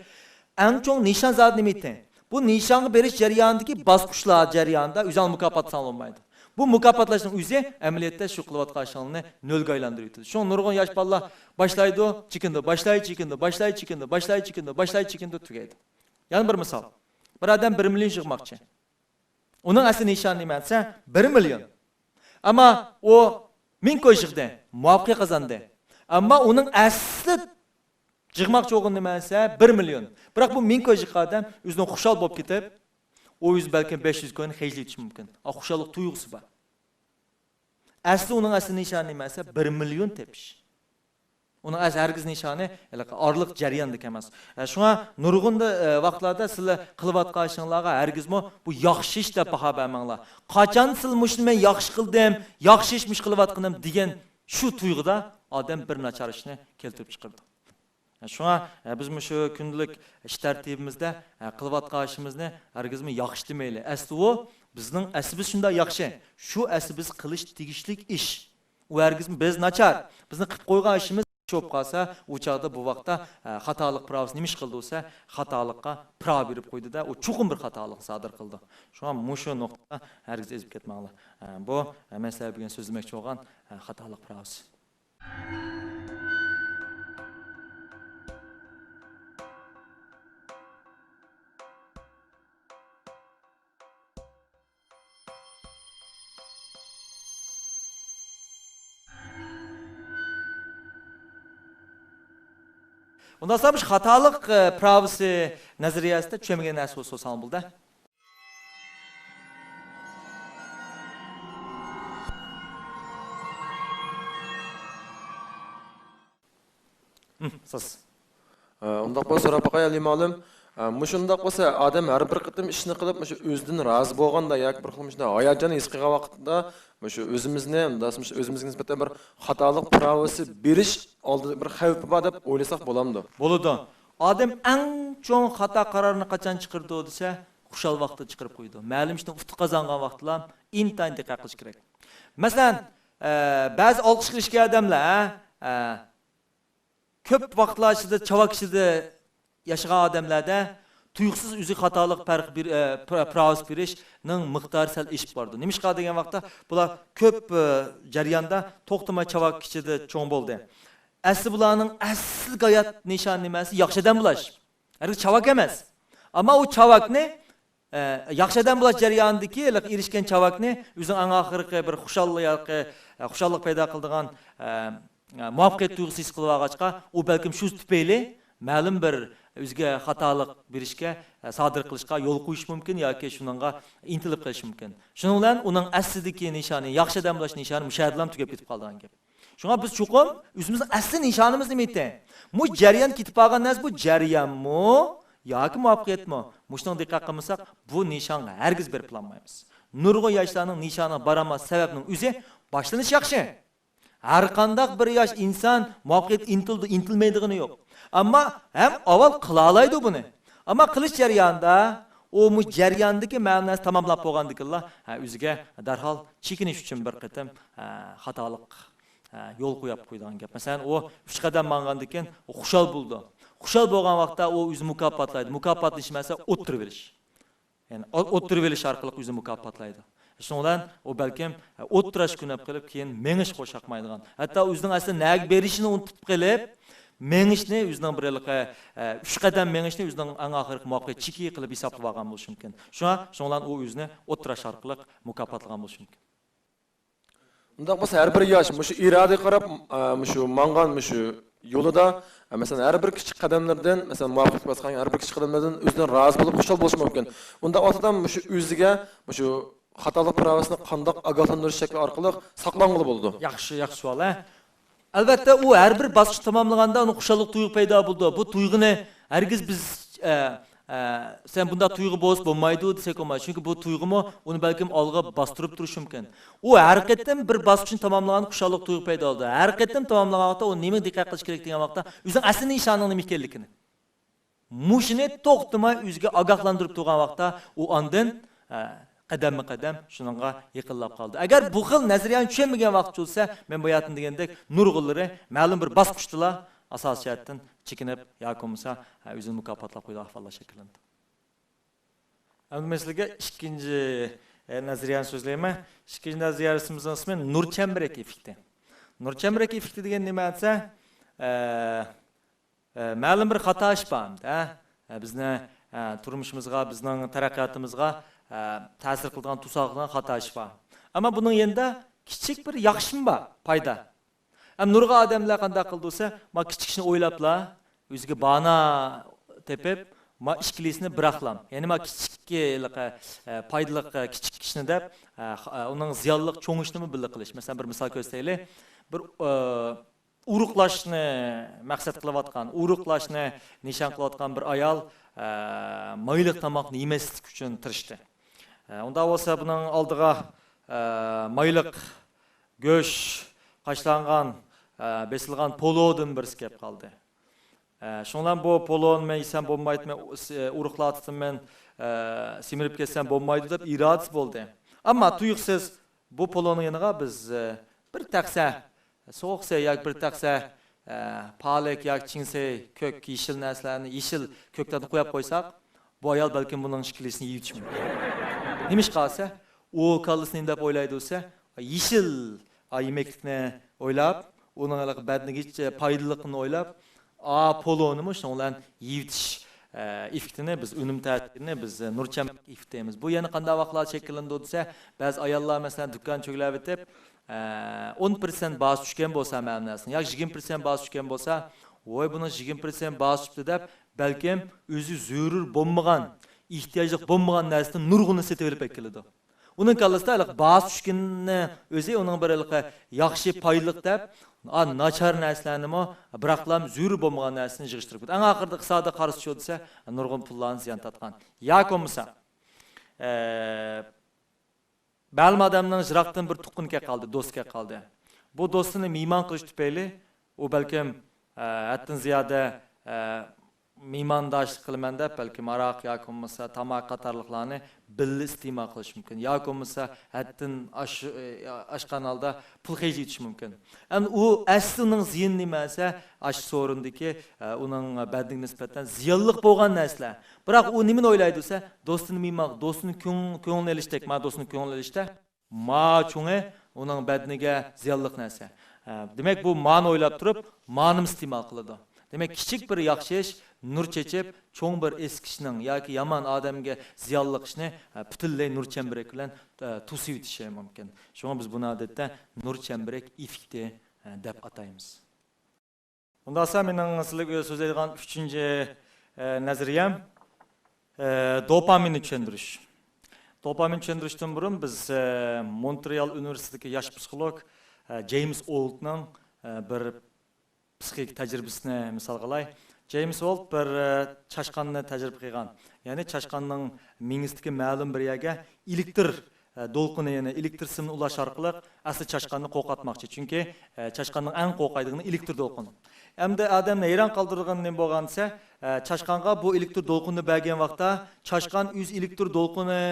ئەڭ چوڭ نىشان زادى نېمە ئىدى؟ بۇ نىشانغا بېرىش جەريانىدىكى باسقۇچلار جەريانىدا ئۆزۈڭنى مۇكاپاتلىساڭ بولمايدۇ. بۇ مۇكاپاتلاشنىڭ ئۆزى ئەمەلىيەتتە شۇ قىلىۋاتقان ئىشىڭنى نۆلگە ئايلاندۇرۇۋېتىدۇ. شۇڭا نۇرغۇن ياش بالىلار باشلايدۇ، چېكىنىدۇ، باشلاي، چېكىنىدۇ، باشلاي، چېكىنىدۇ، باشلاي، چېكىنىدۇ، باشلاي، چېكىنىدۇ، تۈگەيدۇ. يەنە بىر مىسال. بىر ئادەم بىر مىليون يىغماقچى. ئۇنىڭ ئەسلى نىشانى نېمە دېسە، بىر مىليون. ئەمما ئۇ مىڭ كوي يىغدى، مۇۋەپپەقىيەت قازاندى. ئەمما ئۇنىڭ ئەسلى يىغماقچى بولغىنى نېمە دېسە، بىر مىليون. بىراق بۇ مىڭ كوي يىغقان ئادەم ئۆزىنىڭ خۇشال بولۇپ كېتىپ، ئۇ ئۆزى بەلكىم بەش يۈز كوينى خەجلىۋېتىشى مۇمكىن. ئا، خۇشاللىق تۇيغۇسى بار. ئەسلى ئۇنىڭ ئەسلى نىشانى نېمە دېسە، بىر مىليون تېپىش. ئۇنىڭ ئەس-، ھەرگىز نىشانى ھېلىقى ئارىلىق جەرياندىكى ئەمەس. ئە، شۇڭا نۇرغۇندا، ئە، ۋاقىتلاردا سىلەر قىلىۋاتقان ئىشىڭلارغا ھەرگىزمۇ بۇ ياخشى ئىش دەپ باھا بەرمەڭلار. قاچان سىلەر مۇشۇنى مەن ياخشى قىلدىم، ياخشى ئىش مۇشۇ قىلىۋاتقىنىم دېگەن شۇ تۇيغۇدا ئادەم بىر ناچار ئىشنى كەلتۈرۈپ چىقىرىدۇ. شۇڭا، ئە، بىز مۇشۇ كۈندىلىك ئىش تەرتىبىمىزدە، ئە، قىلىۋاتقان ئىشىمىزنى ھەرگىزمۇ ياخشى دېمەيلى. ئەسلى ئۇ بىزنىڭ ئەسلىبىز شۇنداق ياخشى. شۇ ئەسلى بىز قىلىش تېگىشلىك ئىش. ئۇ ھەرگىزمۇ بىز ناچار. بىزنىڭ قىلىپ قويغان ئىشىمىز ياخشى بولۇپ قالسا، ئۇ چاغدا بۇ ۋاقىتتا، ئە، خاتالىق پىراۋىسى نېمە ئىش قىلىدۇ دېسە، خاتالىققا پىراۋا بېرىپ قويىدۇ-دە، ئۇ چوقۇم بىر خاتالىق سادىر قىلىدۇ. شۇڭا مۇشۇ نۇقتىدا ھەرگىز ئېزىپ كەتمەڭلار. ئە، بۇ، ئە، مەن سىلەر بۈگۈن سۆزلىمەكچى بولغان، ئە، خاتالىق پىراۋىسى. ئۇنداق بولسا، مۇشۇ خاتالىق، ئە، پىراۋىسى نەزەرىيەسىدە چۈشەنمىگەن نەرسە بولسا سورىساڭ بولدى. ھىم، سىز. ئە، ئۇنداق بولسا سوراپ باقاي، ئەلى مۇئەللىم. ئە، مۇشۇنداق بولسا، ئادەم ھەر بىر قېتىم ئىشنى قىلىپ، مۇشۇ ئۆزىدىن رازى بولغاندا ياكى بىر خىل مۇشۇنداق ھاياجان ھېس قىلغان ۋاقتىدا، مۇشۇ ئۆزىمىزنى، مۇنداق مۇشۇ ئۆزىمىزگە نىسبەتەن بىر خاتالىق پىراۋىسى بېرىش ئالدىدا بىر خەۋپى بار دەپ ئويلىساق بولامدۇ؟ بولىدۇ. ئادەم ئەڭ چوڭ خاتا قارارنى قاچان چىقىرىدۇ دېسە، خۇشال ۋاقتىدا چىقىرىپ قويىدۇ. مەلۇم ئىشنى ئۇتۇق قازانغان ۋاقتىلا ئىنتايىن دىققەت قىلىش كېرەك. مەسىلەن، ئە، بەزى ئالقىشقا ئېرىشكەن ئادەملەر، ئە، كۆپ ۋاقىتلار ئىچىدە چاۋاك ئىچىدە ياشىغان ئادەملەردە تۇيۇقسىز ئۆزىگە خاتالىق پەرق بېر-، ئە، پىر-، پىراۋىسى بېرىشنىڭ مىقدارى سەل ئېشىپ بارىدۇ. نېمىشقا دېگەن ۋاقىتتا بۇلار كۆپ، ئە، جەرياندا توختىماي چاۋاك ئىچىدە چوڭ بولدى. ئەسلى بۇلارنىڭ ئەسلى ھايات نىشانى نېمە دېسە، ياخشى ئادەم بولاش. ھەرگىز چاۋاك ئەمەس. ئەمما ئۇ چاۋاكنى ئە، ياخشى ئادەم بولاش جەريانىدىكى ھېلىقى ئېرىشكەن چاۋاكنى ئۆزىنىڭ ئەڭ ئاخىرقى بىر خۇشال-، ياكى، ئە، خۇشاللىق پەيدا قىلىدىغان، ئە، ئە، مۇۋەپپەقىيەت تۇيغۇسى ھېس قىلىۋالغاچقا، ئۇ بەلكىم شۇ تۈپەيلى مەلۇم بىر ئۆزىگە خاتالىق بېرىشكە، سادىر قىلىشقا يول قويۇشى مۇمكىن ياكى شۇنىڭغا ئىنتىلىپ قېلىشى مۇمكىن. شۇنىڭ بىلەن ئۇنىڭ ئەسلىدىكى نىشانى، ياخشى ئادەم بولۇش نىشانى مۇشۇ يەردىلا تۈگەپ كېتىپ قالىدىغان گەپ. شۇڭا بىز چوقۇم ئۆزىمىزنىڭ ئەسلى نىشانىمىز نېمە ئىكەن؟ بۇ جەريان كېتىپ قالغان نەرسە، بۇ جەريانمۇ ياكى مۇۋەپپەقىيەتمۇ؟ مۇشۇنىڭغا دىققەت قىلمىساق، بۇ نىشانغا ھەرگىز بېرىپلانمايمىز. نۇرغۇن ياشلارنىڭ نىشانىغا بارالماس سەۋەبنىڭ ئۆزى، باشلىنىش ياخشى. ھەر قانداق بىر ياش ئىنسان مۇۋەپپەقىيەتكە ئىنتىلىدۇ، ئىنتىلمەيدىغىنى يوق. ئەمما ھەم ئاۋۋال قىلالايدۇ بۇنى. ئەمما قىلىش جەريانىدا ئۇ مۇ جەرياندىكى مەنىسى تاماملاپ بولغاندىكىنلا، ھە، ئۆزىگە دەرھال چېكىنىش ئۈچۈن بىر قېتىم، ھە، خاتالىق، ھە، يول قويۇپ قويىدىغان گەپ. مەسىلەن، ئۇ ئۈچ قەدەم ماڭغاندىن كېيىن ئۇ خۇشال بولىدۇ. خۇشال بولغان ۋاقىتتا ئۇ ئۆزىنى مۇكاپاتلايدۇ. مۇكاپاتلىنىش ئەمەس، ئوتتۇرىۋېلىش. يەنى ئو-، ئوتتۇرىۋېلىش ئارقىلىق ئۆزىنى مۇكاپاتلايدۇ. شۇنىڭ بىلەن ئۇ بەلكىم، ئە، ئوتتۇرا ئۈسكۈنە بولۇپ قېلىپ، كېيىن مېڭىشقا خۇش ياقمايدىغان، ھەتتا ئۆزىنىڭ ئەسلى نەگە بېرىشىنى ئۇنتۇپ قېلىپ، مېڭىشنى ئۆزىنىڭ بىر ھېلىقى، ئە، ئۈچ قەدەم مېڭىشنى ئۆزىنىڭ ئەڭ ئاخىرقى مۇۋەپپەقىيەت چېكى قىلىپ ھېسابلىۋالغان بولۇشى مۇمكىن. شۇڭا، شۇنىڭ بىلەن ئۇ ئۆزىنى ئوتتۇرا ئارقىلىق مۇكاپاتلىغان بولۇشى مۇمكىن. ئۇنداق بولسا، ھەر بىر ياش مۇشۇ ئىرادىگە قاراپ، ئە، مۇشۇ ماڭغان مۇشۇ يولىدا، ئە، مەسىلەن، ھەر بىر كىچىك قەدەملىرىدىن، مەسىلەن، مۇۋەپپەقىيەت باسقان ھەر بىر كىچىك قەدەملىرىدىن ئۆزىدىن رازى بولۇپ، خۇشال بولۇشى مۇمكىن. ئۇنداق ۋاقىتتا مۇشۇ ئۆزىگە مۇشۇ خاتالىق پىراۋىسىنى قانداق ئاگاھلاندۇرۇش شەكلى ئارقىلىق ساقلانغىلى بولىدۇ؟ ياخشى، ياخشى سوئال، ھە. ئەلۋەتتە، ئۇ ھەر بىر باسقۇچ تاماملىغاندا ئۇنىڭ خۇشاللىق تۇيغۇ پەيدا بولىدۇ. بۇ تۇيغۇنى ھەرگىز بىز، ئە، ئە، سەن بۇنداق تۇيغۇ بولسا بولمايدۇ دېسەك بولمايدۇ. چۈنكى بۇ تۇيغۇمۇ ئۇنى بەلكىم ئالغا باستۇرۇپ تۇرۇشى مۇمكىن. ئۇ ھەر قېتىم بىر باسقۇچنى تاماملىغاندا خۇشاللىق تۇيغۇ پەيدا بولىدۇ. ھەر قېتىم تاماملىغان ۋاقىتتا ئۇ نېمىگە دىققەت قىلىش كېرەك دېگەن ۋاقىتتا، ئۆزىنىڭ ئەسلى نىشانىنىڭ نېمە ئىكەنلىكىنى. مۇشۇنى توختىماي ئۆزىگە ئاگاھلاندۇرۇپ تۇرغان ۋاقىتتا، ئۇ ئاندىن، ئە، قەدەممۇ قەدەم شۇنىڭغا يېقىنلاپ قالىدۇ. ئەگەر بۇ خىل نەزەرىيەنى چۈشەنمىگەن ۋاقىت بولسا، مەن باياتىن دېگەندەك، نۇرغۇنلىرى مەلۇم بىر باسقۇچتىلا ئاساسىي جەھەتتىن چېكىنىپ ياكى بولمىسا، ئە، ئۆزىنى مۇكاپاتلاپ قويىدىغان ئەھۋاللار شەكىللىنىدۇ. ئەمدى مەن سىلەرگە ئىككىنچى، ئە، نەزەرىيەنى سۆزلەيمەن. ئىككىنچى نەزەرىيەمىزنىڭ ئىسمى نۇر چەمبىرەك ئېففېكتى. نۇر چەمبىرەك ئېففېكتى دېگەن نېمە دېسە، ئە، ئە، مەلۇم بىر خاتا ئىش بار ئەمدى، ھە؟ ئە، بىزنى، ئە، تۇرمۇشىمىزغا، بىزنىڭ تەرەققىياتىمىزغا، ئە، تەسىر قىلىدىغان، توساق قىلىدىغان خاتا ئىش بار. ئەمما بۇنىڭ يېنىدا كىچىك بىر ياخشىمۇ بار، پايدا. ھەم نۇرغۇن ئادەملەر قانداق قىلىدۇ دېسە، ما كىچىك ئىشنى ئويلاپلا، ئۆزىگە بانا تېپىپ، ما ئىككىلىسىنى بىراقلام. يەنى ما كىچىك، ھېلىقى، ئە، پايدىلىق، ئە، كىچىك ئىشنى دەپ، ئە، خ-، ئە، ئۇنىڭ زىيانلىق چوڭ ئىشنىمۇ بىللە قىلىش. مەسىلەن، بىر مىسال كۆرسىتەيلى. بىر، ئە، ئورۇقلاشنى مەقسەت قىلىۋاتقان، ئورۇقلاشنى نىشان قىلىۋاتقان بىر ئايال، ئە، مايلىق تاماقنى يېمەسلىك ئۈچۈن تىرىشتى. ئە، ئۇنداق بولسا بۇنىڭ ئالدىغا، ئە، مايلىق گۆش قاچىلانغان، ئە، بېسىلغان پولودىن بىرسى كەپ قالدى. ئە، شۇڭلار بۇ پولونى مەن يېسەم بولمايدۇ، مەن ئۇ-، ئۇرۇقلار تۇتىمەن، ئە، سېمىرىپ كەتسەم بولمايدۇ دەپ ئىرادىسى بولدى. ئەمما تۇيۇقسىز بۇ پولونىڭ يېنىغا بىز، ئە، بىر تەخسە سوغۇقسەي ياكى بىر تەخسە، ئە، پالەك ياكى چىڭسەي، كۆك، يېشىل نەرسىلەرنى، يېشىل كۆكتاتنى قويۇپ قويساق، بۇ ئايال بەلكىم بۇنىڭ ئىككىلىسىنى يېيىۋېتىشى مۇمكىن. نېمىشقا دېسە، ئۇ كاللىسى نېمە دەپ ئويلايدۇ دېسە، يېشىل، ئا، يېمەكلىكنى ئويلاپ، ئۇنىڭ ھېلىقى بەدىنىگە ھېچ پايدىلىقىنى ئويلاپ، ئا، پولونىمۇ شۇنىڭ بىلەن يېيىۋېتىش، ئە، ئېففېكتىنى بىز، ئۈنۈم تەسىرىنى بىز، ئە، نۇر چەمبىرەك ئېففېكتى دەيمىز. بۇ يەنە قانداق ۋاقىتلاردا شەكىللىنىدۇ دېسە، بەزى ئاياللار، مەسىلەن، دۇكان چۆگىلەۋېتىپ، ئە، ئون پىرسەنت باھاسى چۈشكەن بولسا مەلۇم نەرسىنىڭ، ياكى يىگىرمە پىرسەنت باھاسى چۈشكەن بولسا، ۋوي، بۇنىڭ يىگىرمە پىرسەنت باھاسى چۈشتى دەپ، بەلكىم ئۆزى زۆرۈر بولمىغان، ئېھتىياجلىق بولمىغان نەرسىدىن نۇرغۇنىنى سېتىۋېلىپ ئەكېلىدۇ. ئۇنىڭ كاللىسىدا ھېلىقى باھاسى چۈشكىنىنى ئۆزى ئۇنىڭ بىر ھېلىقى ياخشى، پايدىلىق دەپ، ئا، ناچار نەرسىلەرنىمۇ بىراقلام زۆرۈر بولمىغان نەرسىنى يىغىشتۇرۇپ كېتىدۇ. ئەڭ ئاخىرىدا ئىقتىسادى قارىسا شۇ دېسە، نۇرغۇن پۇللارنى زىيان تارتقان. ياكى بولمىسا، ئە، مەلۇم ئادەمنىڭ يىراقتىن بىر تۇغقىنى كەپ قالدى، دوستى كەپ قالدى. بۇ دوستىنى مېھمان قىلىش تۈپەيلى، ئۇ بەلكىم، ئە، ھەددىدىن زىيادە، ئە، مېھمانداشلىق قىلىمەن دەپ، بەلكىم ھاراق ياكى بولمىسا تاماكا قاتارلىقلارنى بىللە ئىستېمال قىلىشى مۇمكىن. ياكى بولمىسا ھەددىدىن ئاش-، ئاشقان ھالدا پۇل خەجلىۋېتىشى مۇمكىن. ئەمدى ئۇ ئەسلى ئۇنىڭ زىيىنى نېمە دېسە، ئاشۇ سورۇندىكى، ئە، ئۇنىڭ بەدىنىگە نىسبەتەن زىيانلىق بولغان نەرسىلەر. بىراق ئۇ نېمىنى ئويلايدۇ دېسە، دوستىنى مېھمان، دوستىنى كۆڭ-، كۆڭلىنى ئېلىشتەك، ما دوستىنى كۆڭلىنى ئېلىشتەك. ما چوڭى ئۇنىڭ بەدىنىگە زىيانلىق نەرسە. ئە، دېمەك، بۇ مانى ئويلاپ تۇرۇپ، مانىمۇ ئىستېمال قىلىدۇ. دېمەك، كىچىك بىر ياخشى ئىش نۇر چېچىپ، چوڭ بىر ئېسكىشنىڭ ياكى يامان ئادەمگە زىيانلىق ئىشنى، ئە، پۈتۈنلەي نۇر چەمبىرەك بىلەن، ئە، توسۇۋېتىشى مۇمكىن. شۇڭا بىز بۇنى ئادەتتە نۇر چەمبىرەك ئېففېكتى، ئە، دەپ ئاتايمىز. ئۇنداق بولسا، مېنىڭ سىلەرگە سۆزلەيدىغان ئۈچىنچى، ئە، نەزەرىيەم، ئە، دوپامىننى چۈشەندۈرۈش. دوپامىن چۈشەندۈرۈشتىن بۇرۇن بىز، ئە، مونترېئال ئۇنىۋېرسىتېتىدىكى ياش پسىخولوگ، ئە، جېيمس ئولتنىڭ، ئە، بىر پسىخىك تەجرىبىسىنى مىسالغا ئالاي. جېيمس ئولت بىر، ئە، چاشقاننى تەجرىبە قىلغان. يەنى چاشقاننىڭ مېڭىسىدىكى مەلۇم بىر يەرگە ئېلېكتر، ئە، دولقۇنى، يەنى ئېلېكتر سىمىنى ئۇلاش ئارقىلىق ئەسلى چاشقاننى قورقۇتماقچى. چۈنكى، ئە، چاشقاننىڭ ئەڭ قورقايدىغىنى ئېلېكتر دولقۇنى. ئەمدى ئادەمنى ھەيران قالدۇرىدىغىنى نېمە بولغان دېسە، ئە، چاشقانغا بۇ ئېلېكتر دولقۇنىنى بەرگەن ۋاقىتتا، چاشقان ئۆز ئېلېكتر دولقۇنى،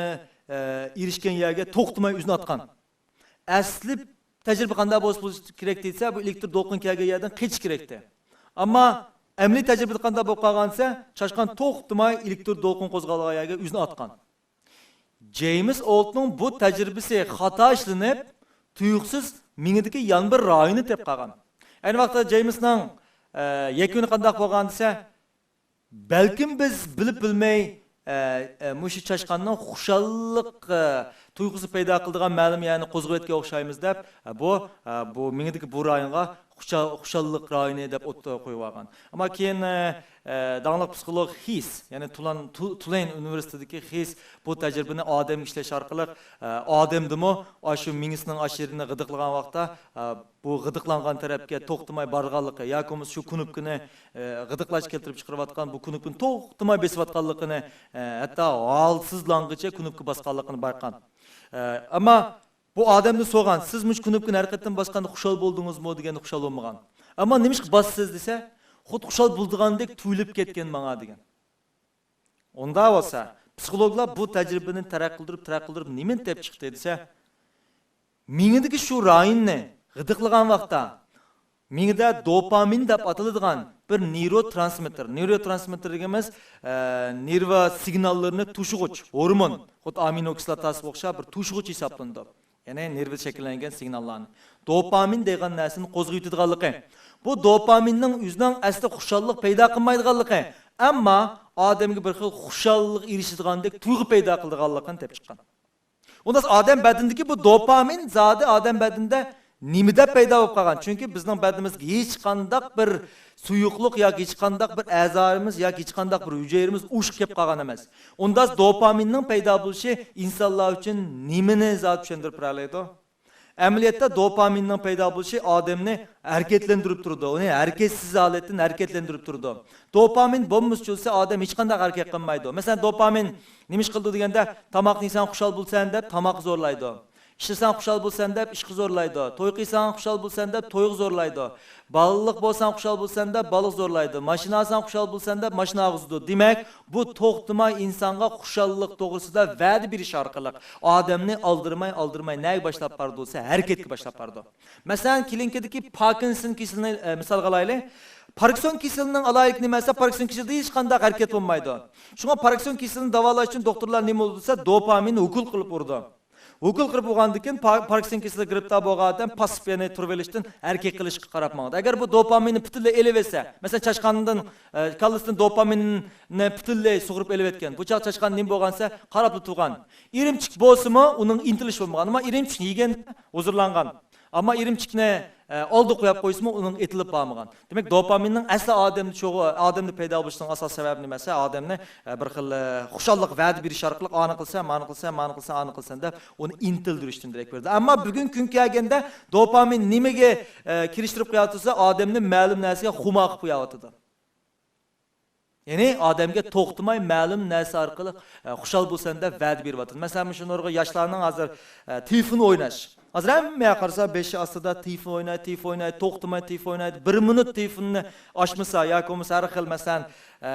ئە، ئېرىشكەن يەرگە توختىماي ئۆزىنى ئاتقان. ئەسلى تەجرىبە قانداق بولسا بولۇشى كېرەك دېسە، بۇ ئېلېكتر دولقۇن كەلگەن يەردىن قېچىش كېرەكتى. ئەمما ئەمەلىي تەجرىبىدە قانداق بولۇپ قالغان دېسە، چاشقان توختىماي ئېلېكتر دولقۇن قوزغالغان يەرگە ئۆزىنى ئاتقان. جېيمس ئولتنىڭ بۇ تەجرىبىسى خاتا ئىشلىنىپ، تۇيۇقسىز مېڭىدىكى يەنە بىر رايوننى تېپىپ قالغان. ئەينى ۋاقىتتا جېيمسنىڭ، ئە، يەكۈنى قانداق بولغان دېسە، بەلكىم بىز بىلىپ بىلمەي، ئە، ئە، مۇشۇ چاشقاننىڭ خۇشاللىق، ئە، تۇيغۇسى پەيدا قىلىدىغان مەلۇم يەرنى قوزغىۋەتكەن ئوخشايمىز دەپ، ئە، بۇ، ئە، بۇ مېڭىدىكى بۇ رايونغا خۇشال-، خۇشاللىق رايونى دەپ ئوتتۇرىغا قويۇۋالغان. ئەمما كېيىن، ئە، ئە، داڭلىق پسىخولوگ خېيس، يەنى تۇلان-، تۇ-، تۇلەين ئۇنىۋېرسىتېتىدىكى خېيس بۇ تەجرىبىنى ئادەمگە ئىشلەش ئارقىلىق، ئە، ئادەمدىمۇ ئاشۇ مېڭىسىنىڭ ئاشۇ يېرىنى غىدىقلىغان ۋاقىتتا، ئە، بۇ غىدىقلانغان تەرەپكە توختىماي بارغانلىقى ياكى بولمىسا شۇ كۇنۇپكىنى، ئە، غىدىقلاش كەلتۈرۈپ چىقىرىۋاتقان بۇ كۇنۇپكىنى توختىماي بېسىۋاتقانلىقىنى، ئە، ھەتتا ھالسىزلانغىچە كۇنۇپكا باسقانلىقىنى بايقىغان. ئە، ئەمما بۇ ئادەمدىن سورىغان، سىز مۇشۇ كۇنۇپكىنى ھەر قېتىم باسقاندا خۇشال بولدىڭىزمۇ دېگەندە خۇشال بولمىغان. ئەمما نېمىشقا باسىسىز دېسە، خۇددى خۇشال بولىدىغاندەك تۇيۇلۇپ كەتكەن ماڭا دېگەن. ئۇنداق بولسا، پسىخولوگلار بۇ تەجرىبىنى تەرەققىي قىلدۇرۇپ، تەرەققىي قىلدۇرۇپ نېمىنى تېپىپ چىقتى دېسە، مېڭىدىكى شۇ رايوننى غىدىقلىغان ۋاقىتتا، مېڭىدە دوپامىن دەپ ئاتىلىدىغان بىر نېيرو ترانسمىتتېر. نېيرو ترانسمىتتېر دېگىنىمىز، ئە، نېرۋا سىگناللىرىنى توشۇغۇچ ھورمون، خۇددى ئامىنو كىسلاتاسى ئوخشاپ بىر توشۇغۇچ ھېسابلىنىدۇ. يەنى نېرۋىدا شەكىللەنگەن سىگناللارنى. دوپامىن دېگەن نەرسىنى قوزغىۋېتىدىغانلىقى. بۇ دوپامىننىڭ ئۆزىنىڭ ئەسلى خۇشاللىق پەيدا قىلمايدىغانلىقى، ئەمما ئادەمگە بىر خىل خۇشاللىق ئېرىشىدىغاندەك تۇيغۇ پەيدا قىلىدىغانلىقىنى تېپىپ چىققان. ئۇنداق ئادەم بەدىنىدىكى بۇ دوپامىن زادى ئادەم بەدىنىدە نېمە دەپ پەيدا بولۇپ قالغان؟ چۈنكى بىزنىڭ بەدىنىمىزگە ھېچقانداق بىر سۇيۇقلۇق ياكى ھېچقانداق بىر ئەزالىرىمىز ياكى ھېچقانداق بىر ھۈجەيرىمىز ئوشۇپ كەپ قالغان ئەمەس. ئۇنداق دوپامىننىڭ پەيدا بولۇشى ئىنسانلار ئۈچۈن نېمىنى زادى چۈشەندۈرۈپ بېرەلەيدۇ؟ ئەمەلىيەتتە دوپامىننىڭ پەيدا بولۇشى ئادەمنى ھەرىكەتلەندۈرۈپ تۇرىدۇ، ئۇنى ھەرىكەتسىز ھالەتتىن ھەرىكەتلەندۈرۈپ تۇرىدۇ. دوپامىن بولمىسا چۈشىسە ئادەم ھېچقانداق ھەرىكەت قىلمايدۇ. مەسىلەن، دوپامىن نېمە ئىش قىلىدۇ دېگەندە، تاماقنى يېسەڭ خۇشال بولىسەن دەپ تاماققا زورلايدۇ. ئىشلىسەڭ خۇشال بولىسەن دەپ ئىشقا زورلايدۇ. توي قىلساڭ خۇشال بولىسەن دەپ تويغا زورلايدۇ. بالىلىق بولساڭ خۇشال بولىسەن دەپ بالىغا زورلايدۇ. ماشىنا ئالساڭ خۇشال بولىسەن دەپ ماشىنا ئالغۇزىدۇ. دېمەك، بۇ توختىماي ئىنسانغا خۇشاللىق توغرىسىدا ۋەدە بېرىش ئارقىلىق ئادەمنى ئالدىرىماي، ئالدىرىماي نەگە باشلاپ بارىدۇ دېسە، ھەرىكەتكە باشلاپ بارىدۇ. مەسىلەن، كېلىنكىدىكى پاركىنسون كېسىلىنى، ئە، مىسالغا ئالايلى. پاركىنسون كېسىلىنىڭ ئالاھىدىلىكى نېمە دېسە، پاركىنسون كېسىلىدە ھېچقانداق ھەرىكەت بولمايدۇ. شۇڭا پاركىنسون كېسىلىنى داۋالاش ئۈچۈن دوختۇرلار نېمە ئۇرىدۇ دېسە، دوپامىن ئوكۇل قىلىپ ئۇرىدۇ. ئوكۇل قىلىپ ئۇرغاندىن كېيىن پا-، پاركىنسون كېسىلىگە گىرىپتار بولغان ئادەم پاسسىپ، يەنى تۇرۇۋېلىشتىن ھەرىكەت قىلىشقا قاراپ ماڭىدۇ. ئەگەر بۇ دوپامىننى پۈتۈنلەي ئېلىۋەتسە، مەسىلەن، چاشقاندىن، ئە، كاللىسىدىن دوپامىننى پۈتۈنلەي سۇغۇرۇپ ئېلىۋەتكەن. بۇ چاغ چاشقان نېمە بولغان دېسە، قاراپلا تۇرغان. ئىرىمچىك بولسىمۇ، ئۇنىڭ ئىنتىلىش بولمىغان. ئەمما ئىرىمچىكنى يېگەن، ھۇزۇرلانغان. ئەمما ئىرىمچىكنى، ئە، ئالدىغا قويۇپ قويسىمۇ، ئۇنىڭ ئېتىلىپ بارمىغان. دېمەك، دوپامىننىڭ ئەسلى ئادەمدە چوغ-، ئادەمدە پەيدا بولۇشىنىڭ ئاساسىي سەۋەبى نېمە دېسە، ئادەمنى، ئە، بىر خىل، ئە، خۇشاللىق ۋەدە بېرىش ئارقىلىق، ئانى قىلسەن، مانى قىلسەن، مانى قىلسەن، ئانى قىلسەن دەپ ئۇنى ئىنتىلدۈرۈشتىن دېرەك بېرىدۇ. ئەمما بۈگۈنكى كۈنگە كەلگەندە دوپامىن نېمىگە، ئە، كىرىشتۈرۈپ قويۇۋاتىدۇ دېسە، ئادەمنى مەلۇم نەرسىگە خۇمار قىلىپ قويۇۋاتىدۇ. يەنى ئادەمگە توختىماي مەلۇم نەرسە ئارقىلىق، ئە، خۇشال بولىسەن دەپ ۋەدە بېرىۋاتىدۇ. مەسىلەن، مۇشۇ نۇرغۇن ياشلارنىڭ ھازىر، ئە، تېلېفون ئويناش. ھازىر ھەممە يەرگە قارىسا، بېشى ئاستىدا تېلېفون ئويناي، تېلېفون ئويناي، توختىماي تېلېفون ئوينايدۇ. بىر مىنۇت تېلېفوننى ئاچمىسا ياكى بولمىسا ھەر خىل، مەسىلەن، ئە،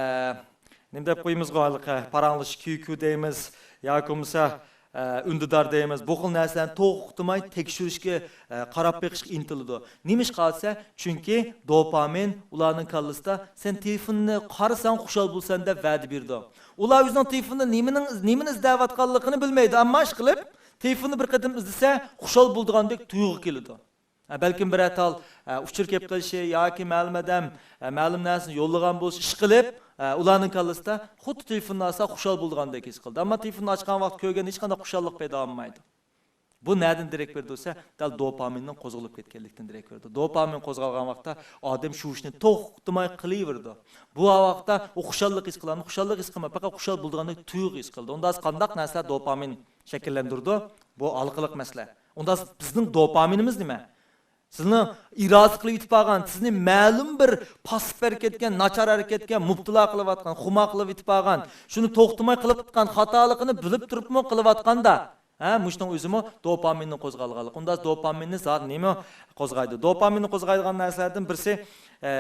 نېمە دەپ قويىمىزغۇ ھېلىقى پاراڭلىشىش كيۇ كيۇ دەيمىز ياكى بولمىسا، ئە، ئۈندىدار دەيمىز، بۇ خىل نەرسىلەرنى توختىماي تەكشۈرۈشكە، ئە، قاراپ بېقىشقا ئىنتىلىدۇ. نېمىشقا دېسە، چۈنكى دوپامىن ئۇلارنىڭ كاللىسىدا سەن تېلېفوننى قارىساڭ خۇشال بولىسەن دەپ ۋەدە بېرىدۇ. ئۇلار ئۆزىنىڭ تېلېفوندا نېمىنىڭ، نېمىنى ئىزدەۋاتقانلىقىنى بىلمەيدۇ، ئەمما ئىشقىلىپ تېلېفوننى بىر قېتىم ئىزدىسە خۇشال بولىدىغاندەك تۇيغۇ كېلىدۇ. ھە، بەلكىم بىرەر تال، ئە، ئۇچۇر كېلىپ قېلىشى ياكى مەلۇم ئادەم، ئە، مەلۇم نەرسىنى يوللىغان بولۇشى ئىشقىلىپ، ئە، ئۇلارنىڭ كاللىسىدا خۇددى تېلېفوننى ئالسا خۇشال بولىدىغاندەك ھېس قىلىدۇ. ئەمما تېلېفوننى ئاچقان ۋاقىت كۆرگەندە ھېچقانداق خۇشاللىق پەيدا بولمايدۇ. بۇ نەدىن دېرەك بېرىدۇ دېسە، دەل دوپامىننىڭ قوزغىلىپ كەتكەنلىكتىن دېرەك بېرىدۇ. دوپامىن قوزغالغان ۋاقىتتا ئادەم شۇ ئىشنى توختىماي قىلىۋېرىدۇ. بۇ ۋاقىتتا ئۇ خۇشاللىق ھېس قىلامدۇ؟ خۇشاللىق ھېس قىلماي، پەقەت خۇشال بولىدىغاندەك تۇيغۇ ھېس قىلىدۇ. ئۇندا قانداق نەرسىلەر دوپامىن شەكىللەندۈرىدۇ؟ بۇ ھالقىلىق مەسىلە. ئۇندا بىزنىڭ دوپامىنىمىز نېمە؟ سىزنىڭ ئىرادە قىلىپ يېتىپ بارغان، سىزنى مەلۇم بىر پاسسىپ ھەرىكەتكە، ناچار ھەرىكەتكە مۇپتىلا قىلىۋاتقان، خۇمار قىلىپ يېتىپ بارغان، شۇنى توختىماي قىلىۋاتقان خاتالىقىنى بىلىپ تۇرۇپمۇ قىلىۋاتقاندا، ھە، مۇشۇنىڭ ئۆزىمۇ دوپامىننى قوزغالغانلىق. ئۇندا دوپامىننى زادى نېمە قوزغايدۇ؟ دوپامىننى قوزغايدىغان نەرسىلەردىن بىرسى، ئە،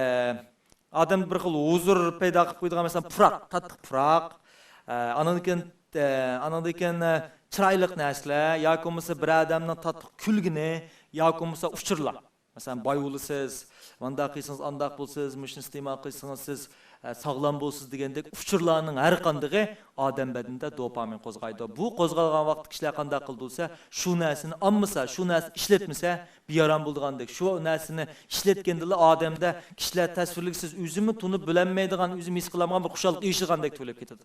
ئادەمدە بىر خىل ھۇزۇر پەيدا قىلىپ قويىدىغان، مەسىلەن، پۇراق، تاتلىق پۇراق، ئە، ئانىڭدىن كېيىن، ئە، ئانىڭدىن كېيىن، ئە، چىرايلىق نەرسىلەر ياكى بولمىسا بىر ئادەمنىڭ تاتلىق كۈلگىنى ياكى بولمىسا ئۇچۇرلار. مەسىلەن، باي بولىسىز، مۇنداق قىلسىڭىز، ئانداق بولىسىز، مۇشۇنى ئىستېمال قىلسىڭىز، سىز، ئە، ساغلام بولىسىز دېگەندەك ئۇچۇرلارنىڭ ھەر قاندىقى ئادەم بەدىنىدە دوپامىن قوزغايدۇ. بۇ قوزغالغان ۋاقىتتا كىشىلەر قانداق قىلىدۇ دېسە، شۇ نەرسىنى ئالمىسا، شۇ نەرسىنى ئىشلەتمىسە، بىئارام بولىدىغاندەك، شۇ نەرسىنى ئىشلەتكەندىلا ئادەمدە كىشىلەر تەسۋىرلىگۈسىز، ئۆزىمۇ تونۇپ بىلەلمەيدىغان، ئۆزىمۇ ھېس قىلالمىغان بىر خۇشاللىق ئېرىشىدىغاندەك تۇيۇلۇپ كېتىدۇ.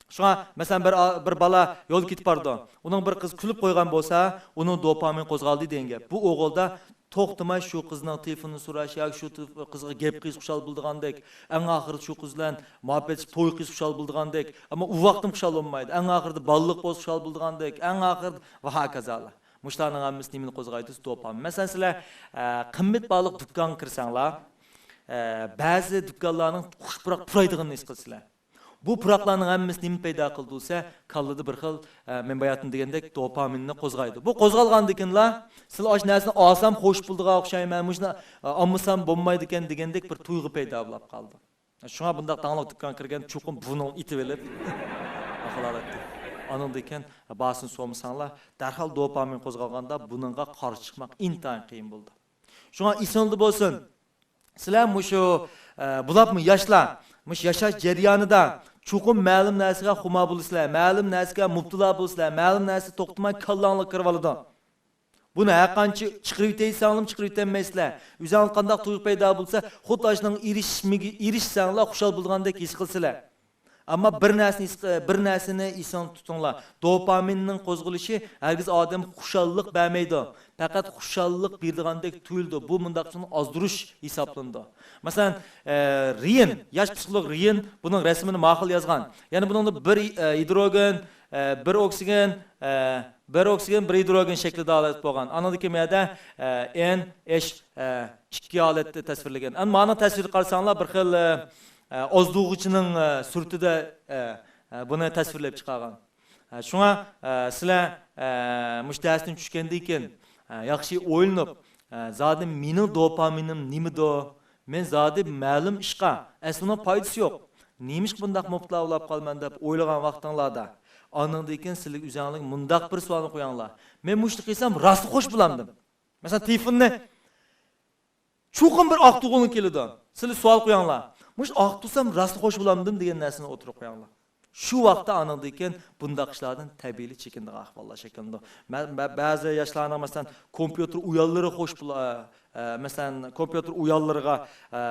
شۇڭا، مەسىلەن، بىر، بىر بالا يولدا كېتىپ بارىدۇ. ئۇنىڭ بىر قىزى كۈلۈپ قويغان بولسا، ئۇنىڭ دوپامىن قوزغالدى دېگەن گەپ. بۇ ئوغۇلدا توختىماي شۇ قىزنىڭ تېلېفونىنى سوراش ياكى شۇ تېلېف-، قىزغا گەپ قىلىش خۇشال بولىدىغاندەك، ئەڭ ئاخىرىدا شۇ قىز بىلەن مۇھەببەت توي قىلىش خۇشال بولىدىغاندەك، ئەمما ئۇ ۋاقىتمۇ خۇشال بولمايدۇ. ئەڭ ئاخىرىدا بالىلىق بولسا خۇشال بولىدىغاندەك، ئەڭ ئاخىرىدا ۋە ھاكازالار. مۇشۇلارنىڭ ھەممىسى نېمىنى قوزغايدۇ؟ دوپامىن. مەسىلەن، سىلەر، ئە، قىممەت باھالىق دۇكانغا كىرسەڭلار، ئە، بەزى دۇكانلارنىڭ خۇش پۇراق پۇرايدىغىنىنى ھېس قىلىسىلەر. بۇ پۇراقلارنىڭ ھەممىسى نېمە پەيدا قىلىدۇ دېسە، كاللىدا بىر خىل، ئە، مەن باياتىن دېگەندەك دوپامىننى قوزغايدۇ. بۇ قوزغالغاندىن كېيىنلا سىلەر ئاشۇ نەرسىنى ئالسام خوش بولىدىغان ئوخشايمەن، مۇشۇنى، ئە، ئالمىسام بولمايدىكەن دېگەندەك بىر تۇيغۇ پەيدا بولۇپ قالىدۇ. شۇڭا بۇنداق داڭلىق دۇكانغا كىرگەن چوقۇم بۇنى ئېتىۋېلىپ، ئاقىلالەتتە. ئانىڭدىن كېيىن باسىنى سومىساڭلار، دەرھال دوپامىن قوزغالغاندا بۇنىڭغا قارشى چىقماق ئىنتايىن قىيىن بولىدۇ. شۇڭا ئېسىڭلاردا بولسۇن، سىلەر مۇشۇ، ئە، بولۇپمۇ ياشلار، مۇشۇ ياشاش جەريانىدا چوقۇم مەلۇم نەرسىگە خۇمار بولىسىلەر، مەلۇم نەرسىگە مۇپتىلا بولىسىلەر، مەلۇم نەرسە توختىماي كاللاڭلارغا كىرىۋالىدۇ. بۇنى ھەرقانچە چىقىرىۋېتەي دېسەڭلارمۇ چىقىرىۋېتەلمەيسىلەر. ئۆزۈڭلاردا قانداق تۇيغۇ پەيدا بولسا، خۇددى ئاشۇنىڭغا ئېرىشمىگە-، ئېرىشسەڭلار خۇشال بولىدىغاندەك ھېس قىلىسىلەر. ئەمما بىر نەرسىنى ھېس-، بىر نەرسىنى ئېسىڭلاردا تۇتۇڭلار. دوپامىننىڭ قوزغىلىشى ھەرگىز ئادەمگە خۇشاللىق بەرمەيدۇ. پەقەت خۇشاللىق بېرىدىغاندەك تۇيۇلىدۇ. بۇ مۇنداق ئۇچۇن ئازدۇرۇش ھېسابلىنىدۇ. مەسىلەن، ئە، رېيىن، ياش پسىخولوگ رېيىن بۇنىڭ رەسىمىنى ماقۇل يازغان. يەنى بۇنىڭدا بىر، ئە، گىدروگېن، ئە، بىر ئوكسىگېن، ئە، بىر ئوكسىگېن، بىر گىدروگېن شەكلىدە ھالەت بولغان. ئانىڭدىن كېيىن بۇ يەردە، ئە، ئېن ئېچ، ئە، ئىككى ھالەتتە تەسۋىرلىگەن. ئەمما مانا تەسۋىرگە قارىساڭلار، بىر خىل، ئە، ئە، ئازدۇرغۇچىنىڭ، ئە، سۈرىتىدە، ئە، ئە، بۇنى تەسۋىرلەپ چىقارغان. ئە، شۇڭا، ئە، سىلەر، ئە، مۇشۇ دەرستىن چۈشكەندىن كېيىن، ئە، ياخشى ئويلىنىپ، ئە، زادى مېنىڭ دوپامىنىم نېمىدۇ؟ مەن زادى مەلۇم ئىشقا، ئەسلى ئۇنىڭ پايدىسى يوق. نېمىشقا بۇنداق مۇپتىلا بولاپ قالىمەن دەپ ئويلىغان ۋاقتىڭلاردا، ئانىڭدىن كېيىن سىلەر ئۆزۈڭلارغا مۇنداق بىر سوئالنى قويۇڭلار. مەن مۇشۇنى قىلسام راستلا خوش بولامدىم؟ مەسىلەن، تېلېفوننى چوقۇم بىر ئاقتۇرغۇڭلار كېلىدۇ. سىلەر سوئال قويۇڭلار. مۇشۇ ئاقتۇرسام راستلا خوش بولامدىم دېگەن نەرسىنى ئوتتۇرىغا قويۇڭلار. شۇ ۋاقىتتا ئانىڭدىن كېيىن بۇنداق ئىشلاردىن تەبىئىيلا چېكىنىدىغان ئەھۋاللار شەكىللىنىدۇ. مە-، مە-، بەزى ياشلارنىڭ، مەسىلەن، كومپيۇتېر ئويۇنلىرى خوش بولا-، ئە، ئە، مەسىلەن، كومپيۇتېر ئويۇنلىرىغا، ئە،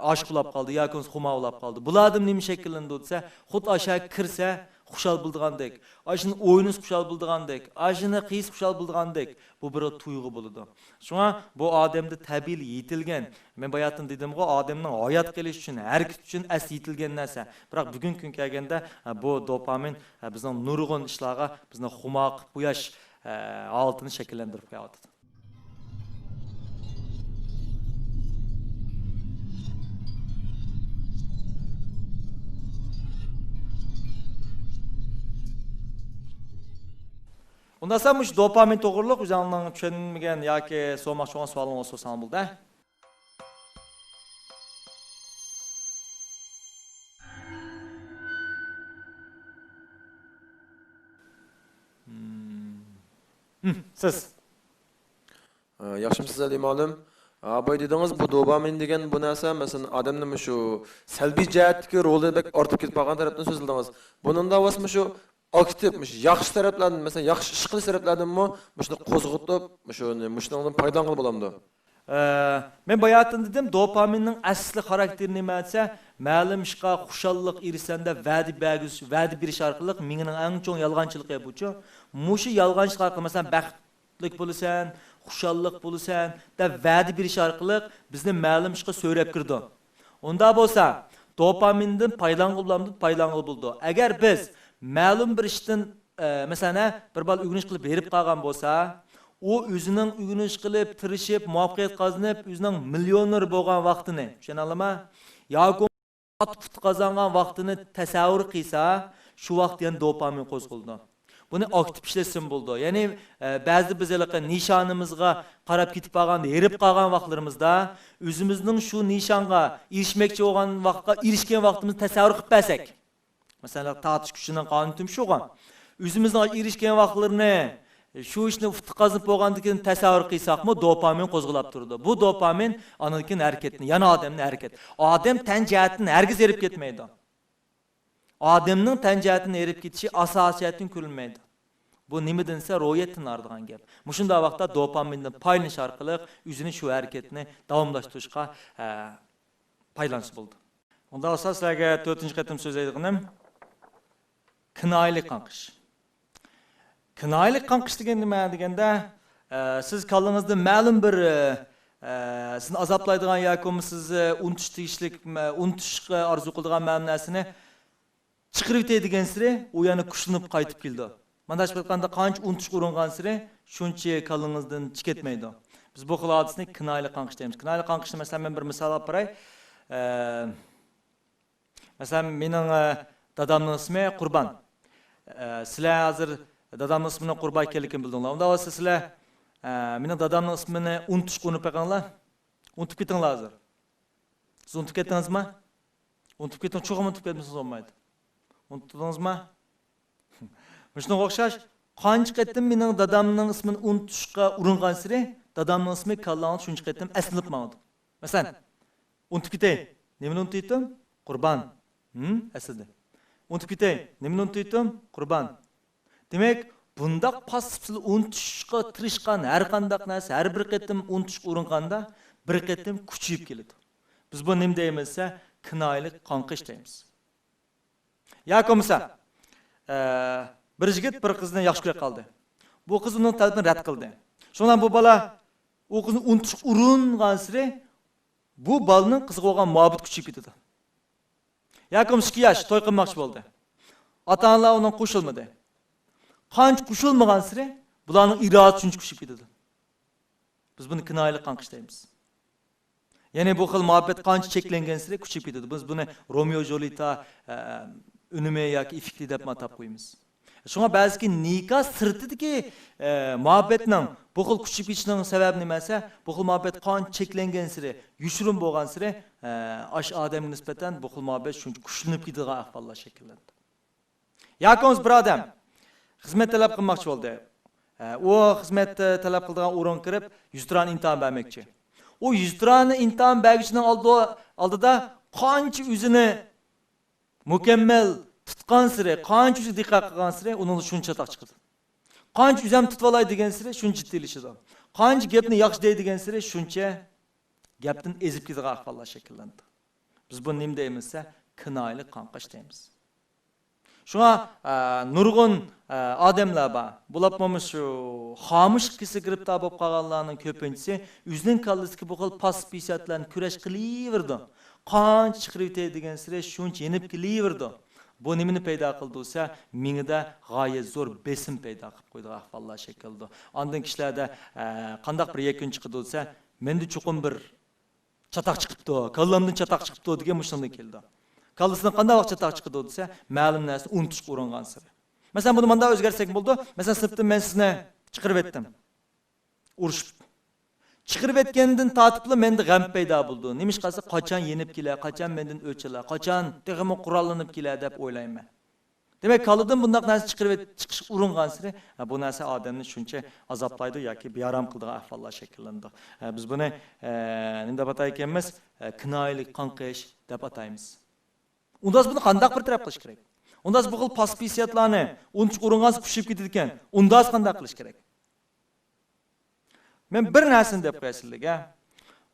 ئاشىق بولاپ قالدى ياكى بولمىسا خۇمار بولاپ قالدى. بۇلاردىن نېمە شەكىللىنىدۇ دېسە، خۇددى ئاشۇ كىرسە خۇشال بولىدىغاندەك، ئاشۇنى ئوينىسا خۇشال بولىدىغاندەك، ئاشۇنى قىلسا خۇشال بولىدىغاندەك، بۇ بىر تۇيغۇ بولىدۇ. شۇڭا بۇ ئادەمدە تەبىئىي يېتىلگەن، مەن باياتىن دېدىمغۇ، ئادەمنىڭ ھايات قېلىش ئۈچۈن، ھەرىكەت ئۈچۈن ئەسلى يېتىلگەن نەرسە. بىراق بۈگۈنكى كۈنگە كەلگەندە، بۇ دوپامىن بىزنىڭ نۇرغۇن ئىشلارغا بىزنى خۇمار قىلىپ قويۇش ھالىتىنى شەكىللەندۈرۈپ قويۇۋاتىدۇ. ئۇنداقسا مۇشۇ دوپامىن توغرۇلۇق ئۆزۈڭلارنىڭ چۈشەنمىگەن ياكى سورىماقچى بولغان سوئالىڭلار بولسا سورىساڭلار بولىدۇ. ھىم، سىز. ئە، ياخشىمۇسىز، ئەلى مۇئەللىم؟ ئە، بايا دېدىڭىز، بۇ دوپامىن دېگەن بۇ نەرسە، مەسىلەن، ئادەمنى مۇشۇ سەلبىي جەھەتتىكى رولى بەك ئارتىپ كېتىپ قالغان تەرەپتىن سۆزلىدىڭىز. بۇنىڭدا بولسا مۇشۇ ئاكتىپ، مۇشۇ ياخشى تەرەپلەردىن، مەسىلەن، ياخشى ئىش قىلىش تەرەپلەردىنمۇ مۇشۇنى قوزغىتىپ، مۇشۇنى، مۇشۇنىڭدىن پايدىلانغىلى بولامدۇ؟ ئە، مەن باياتىن دېدىم، دوپامىننىڭ ئەسلى خاراكتېرى نېمە دېسە، مەلۇم ئىشقا خۇشاللىق ئېرىشسەم دەپ ۋەدە بەرگۈز-، ۋەدە بېرىش ئارقىلىق مېڭىنىڭ ئەڭ چوڭ يالغانچىلىقى بۇچۇ. مۇشۇ يالغانچىلىق ئارقىلىق، مەسىلەن، بەختلىك بولىسەن، خۇشاللىق بولىسەن دەپ ۋەدە بېرىش ئارقىلىق بىزنى مەلۇم ئىشقا سۆرەپ كىرىدۇ. ئۇنداق بولسا، دوپامىندىن پايدىلانغىلى بولامدۇ؟ پايدىلانغىلى بولىدۇ. ئەگەر بىز مەلۇم بىر ئىشتىن، ئە، مەسىلەن، ھە، بىر بالا ئۆگىنىش قىلىپ ھېرىپ قالغان بولسا، ئۇ ئۆزىنىڭ ئۆگىنىش قىلىپ، تىرىشىپ، مۇۋەپپەقىيەت قازىنىپ، ئۆزىنىڭ مىليونېر بولغان ۋاقتىنى، چۈشىنەلىما؟ ياكى ئات-پۇت قازانغان ۋاقتىنى تەسەۋۋۇر قىلسا، شۇ ۋاقىت يەنە دوپامىن قوزغىلىدۇ. بۇنى ئاكتىپ ئىشلەتسىمۇ بولىدۇ. يەنى، ئە، بەزىدە بىز ھېلىقى نىشانىمىزغا قاراپ كېتىپ قالغاندا، ھېرىپ قالغان ۋاقىتلىرىمىزدا، ئۆزىمىزنىڭ شۇ نىشانغا ئېرىشمەكچى بولغان ۋاقىتقا ئېرىشكەن ۋاقتىمىزنى تەسەۋۋۇر قىلىپ بەرسەك، مەسىلەن، تارتىش كۈچىنىڭ قانۇن تۈمشۈگى، ئۆزىمىزنىڭ ئېرىشكەن ۋاقىتلىرىنى، شۇ ئىشنى ئۇتۇق قازىنىپ بولغاندىن كېيىن تەسەۋۋۇر قىلساقمۇ، دوپامىن قوزغىلاپ تۇرىدۇ. بۇ دوپامىن ئاندىن كېيىن ھەرىكەتنى، يەنە ئادەمنى ھەرىكەت. ئادەم تەن جەھەتتىن ھەرگىز ھېرىپ كەتمەيدۇ. ئادەمنىڭ تەن جەھەتتىن ھېرىپ كېتىشى ئاساسىي جەھەتتىن كۆرۈلمەيدۇ. بۇ نېمىدىن دېسە، روھىيەتتىن ھارىدىغان گەپ. مۇشۇنداق ۋاقىتتا دوپامىندىن پايدىلىنىش ئارقىلىق ئۆزىنى شۇ ھەرىكەتنى داۋاملاشتۇرۇشقا، ئە، پايدىلانسا بولىدۇ. ئۇنداق بولسا، سىلەرگە تۆتىنچى قېتىم سۆزلەيدىغىنىم كىنايىلىك قاڭقىش. كىنايىلىك قاڭقىش دېگەن نېمە دېگەندە، ئە، سىز كاللىڭىزدا مەلۇم بىر، ئە، ئە، سىزنى ئازابلايدىغان ياكى بولمىسا سىز، ئە، ئۇنتۇش تېگىشلىك، مە-، ئۇنتۇشقا ئارزۇ قىلىدىغان مەلۇم نەرسىنى چىقىرىۋېتەي دېگەنسېرى، ئۇ يەنە كۈچلىنىپ قايتىپ كېلىدۇ. مانداق ئېيتقاندا، قانچە ئۇنتۇشقا ئۇرۇنغانسېرى، شۇنچە كاللىڭىزدىن چىقىپ كەتمەيدۇ. بىز بۇ خىل ھادىسىنى كىنايىلىك قاڭقىش دەيمىز. كىنايىلىك قاڭقىشنى، مەسىلەن، مەن بىر مىسال ئېلىپ بېرەي. ئە، مەسىلەن، مېنىڭ، ئە، دادامنىڭ ئىسمى قۇربان. ئە، سىلەر ھازىر دادامنىڭ ئىسمىنىڭ قۇربان ئىكەنلىكىنى بىلدىڭلار. ئۇنداق بولسا سىلەر، ئە، مېنىڭ دادامنىڭ ئىسمىنى ئۇنتۇشقا ئۇرۇنۇپ بېقىڭلار. ئۇنتۇپ كېتىڭلار ھازىر. سىز ئۇنتۇپ كەتتىڭىزما؟ ئۇنتۇپ كېتىڭ، چوقۇم ئۇنتۇپ كەتمىسىڭىز بولمايدۇ. ئۇنتۇپ قالدىڭىزما؟ مۇشۇنىڭغا ئوخشاش، قانچە قېتىم مېنىڭ دادامنىڭ ئىسمىنى ئۇنتۇشقا ئۇرۇنغانسېرى، دادامنىڭ ئىسمى كاللاڭدا شۇنچە قېتىم ئەسلىنىپ ماڭىدۇ. مەسىلەن، ئۇنتۇپ كېتەي. نېمىنى ئۇنتۇيتتۇم؟ قۇربان. ھىم، ئەسلىدى. ئۇنتۇپ كېتەي. نېمىنى ئۇنتۇيتتۇم؟ قۇربان. دېمەك، بۇنداق پاسسىپسىز ئۇنتۇشقا تىرىشقان ھەر قانداق نەرسە، ھەر بىر قېتىم ئۇنتۇشقا ئۇرۇنغاندا، بىر قېتىم كۈچىيىپ كېلىدۇ. بىز بۇنى نېمە دەيمىز دېسە، كىنايىلىك قاڭقىش دەيمىز. ياكى بولمىسا، ئە، بىر يىگىت بىر قىزنى ياخشى كۆرۈپ قالدى. بۇ قىز ئۇنىڭ تەلىپىنى رەت قىلدى. شۇنىڭ بىلەن بۇ بالا ئۇ قىزنى ئۇنتۇشقا ئۇرۇنغانسېرى، بۇ بالىنىڭ قىزغا بولغان مۇھەببىتى كۈچىيىپ كېتىدۇ. ياكى بولمىسا ئىككى ياش توي قىلماقچى بولدى. ئاتا-ئانىلار ئۇنىڭغا قوشۇلمىدى. قانچە قوشۇلمىغانسېرى بۇلارنىڭ ئىرادىسى شۇنچە كۈچىيىپ كېتىدۇ. بىز بۇنى كىنايىلىك قاڭقىش دەيمىز. يەنى بۇ خىل مۇھەببەت قانچە چەكلەنگەنسېرى كۈچىيىپ كېتىدۇ. بىز بۇنى رومېئو جۇليېتا، ئە، ئۈنۈمى ياكى ئېففېكتى دەپمۇ ئاتاپ قويىمىز. شۇڭا بەزىكى نىكاھ سىرتىدىكى، ئە، مۇھەببەتنىڭ بۇ خىل كۈچىيىپ كېتىشىنىڭ سەۋەبى نېمە دېسە، بۇ خىل مۇھەببەت قانچە چەكلەنگەنسېرى، يوشۇرۇن بولغانسېرى، ئە، ئاشۇ ئادەمگە نىسبەتەن بۇ خىل مۇھەببەت شۇنچە كۈچلىنىپ كېتىدىغان ئەھۋاللار شەكىللەندى. ياكى بولمىسا بىر ئادەم خىزمەت تەلەپ قىلماقچى بولدى. ئە، ئۇ خىزمەت، ئە، تەلەپ قىلىدىغان ئورۇنغا كىرىپ، يۈزتۇرانە ئىمتىھان بەرمەكچى. ئۇ يۈزتۇرانە ئىمتىھان بەرگۈچىنىڭ ئالدى-، ئالدىدا قانچە ئۆزىنى مۇكەممەل تۇتقانسېرى، قانچە ئۆزىگە دىققەت قىلغانسېرى، ئۇنىڭدا شۇنچە چاتاق چىقىدۇ. قانچە ئۆزۈم تۇتۇۋالاي دېگەنسېرى، شۇنچە جىددىيلىشىدۇ. قانچە گەپنى ياخشى دەي دېگەنسېرى، شۇنچە گەپتىن ئېزىپ كېتىدىغان ئەھۋاللار شەكىللىنىدۇ. بىز بۇنى نېمە دەيمىز دېسە، كىنايىلىك قاڭقىش دەيمىز. شۇڭا، ئە، نۇرغۇن، ئە، ئادەملەر بار. بولۇپمۇ شۇ خامۇشلۇق كېسىلىگە گىرىپتار بولۇپ قالغانلارنىڭ كۆپىنچىسى ئۆزىنىڭ كاللىسىدىكى بۇ خىل پاسسىپ ھېسسىياتلارنى كۈرەش قىلىۋېرىدۇ. قانچە چىقىرىۋېتەي دېگەنسېرى شۇنچە يېنىپ كېلىۋېرىدۇ. بۇ نېمىنى پەيدا قىلىدۇ دېسە، مېڭىدە غايەت زور بېسىم پەيدا قىلىپ قويىدىغان ئەھۋاللار شەكىللىنىدۇ. ئاندىن كىشىلەردە، ئە، قانداق بىر يەكۈن چىقىدۇ دېسە، مەندە چوقۇم بىر چاتاق چىقىپتۇ، كاللامدىن چاتاق چىقىپتۇ دېگەن مۇشۇندىن كېلىدۇ. كاللىسىدىن قانداق چاتاق چىقىدۇ دېسە، مەلۇم نەرسىنى ئۇنتۇشقا ئۇرۇنغانسېرى. مەسىلەن، بۇنى مۇنداق ئۆزگەرتسەك بولىدۇ. مەسىلەن، سىنىپتىن مەن سىزنى چىقىرىۋەتتىم. ئۇرۇشۇپ. چىقىرىۋەتكەندىن تارتىپلا مەندە غەم پەيدا بولىدۇ. نېمىشقا دېسە، قاچان يېنىپ كېلە، قاچان مەندىن ئۆچ ئالا، قاچان تېخىمۇ قوراللىنىپ كېلە دەپ ئويلايمەن. دېمەك، كاللىدىن بۇنداق نەرسە چىقىرىۋېت-، چىقىشقا ئۇرۇنغانسېرى، ھە، بۇ نەرسە ئادەمنى شۇنچە ئازابلايدۇ ياكى بىئارام قىلىدىغان ئەھۋاللار شەكىللىنىدۇ. ھە، بىز بۇنى، ئە، نېمە دەپ ئاتايدىكەنمىز؟ ئە، كىنايىلىك قاڭقىش دەپ ئاتايمىز. ئۇنداق بولسا بۇنى قانداق بىر تەرەپ قىلىش كېرەك؟ ئۇنداق بولسا بۇ خىل پاسسىپ ھېسسىياتلارنى ئۇنتۇشقا ئۇرۇنغانسېرى كۈچىيىپ كېتىدىكەن. ئۇنداق بولسا قانداق قىلىش كېرەك؟ مەن بىر نەرسىنى دەپ قوياي سىلەرگە.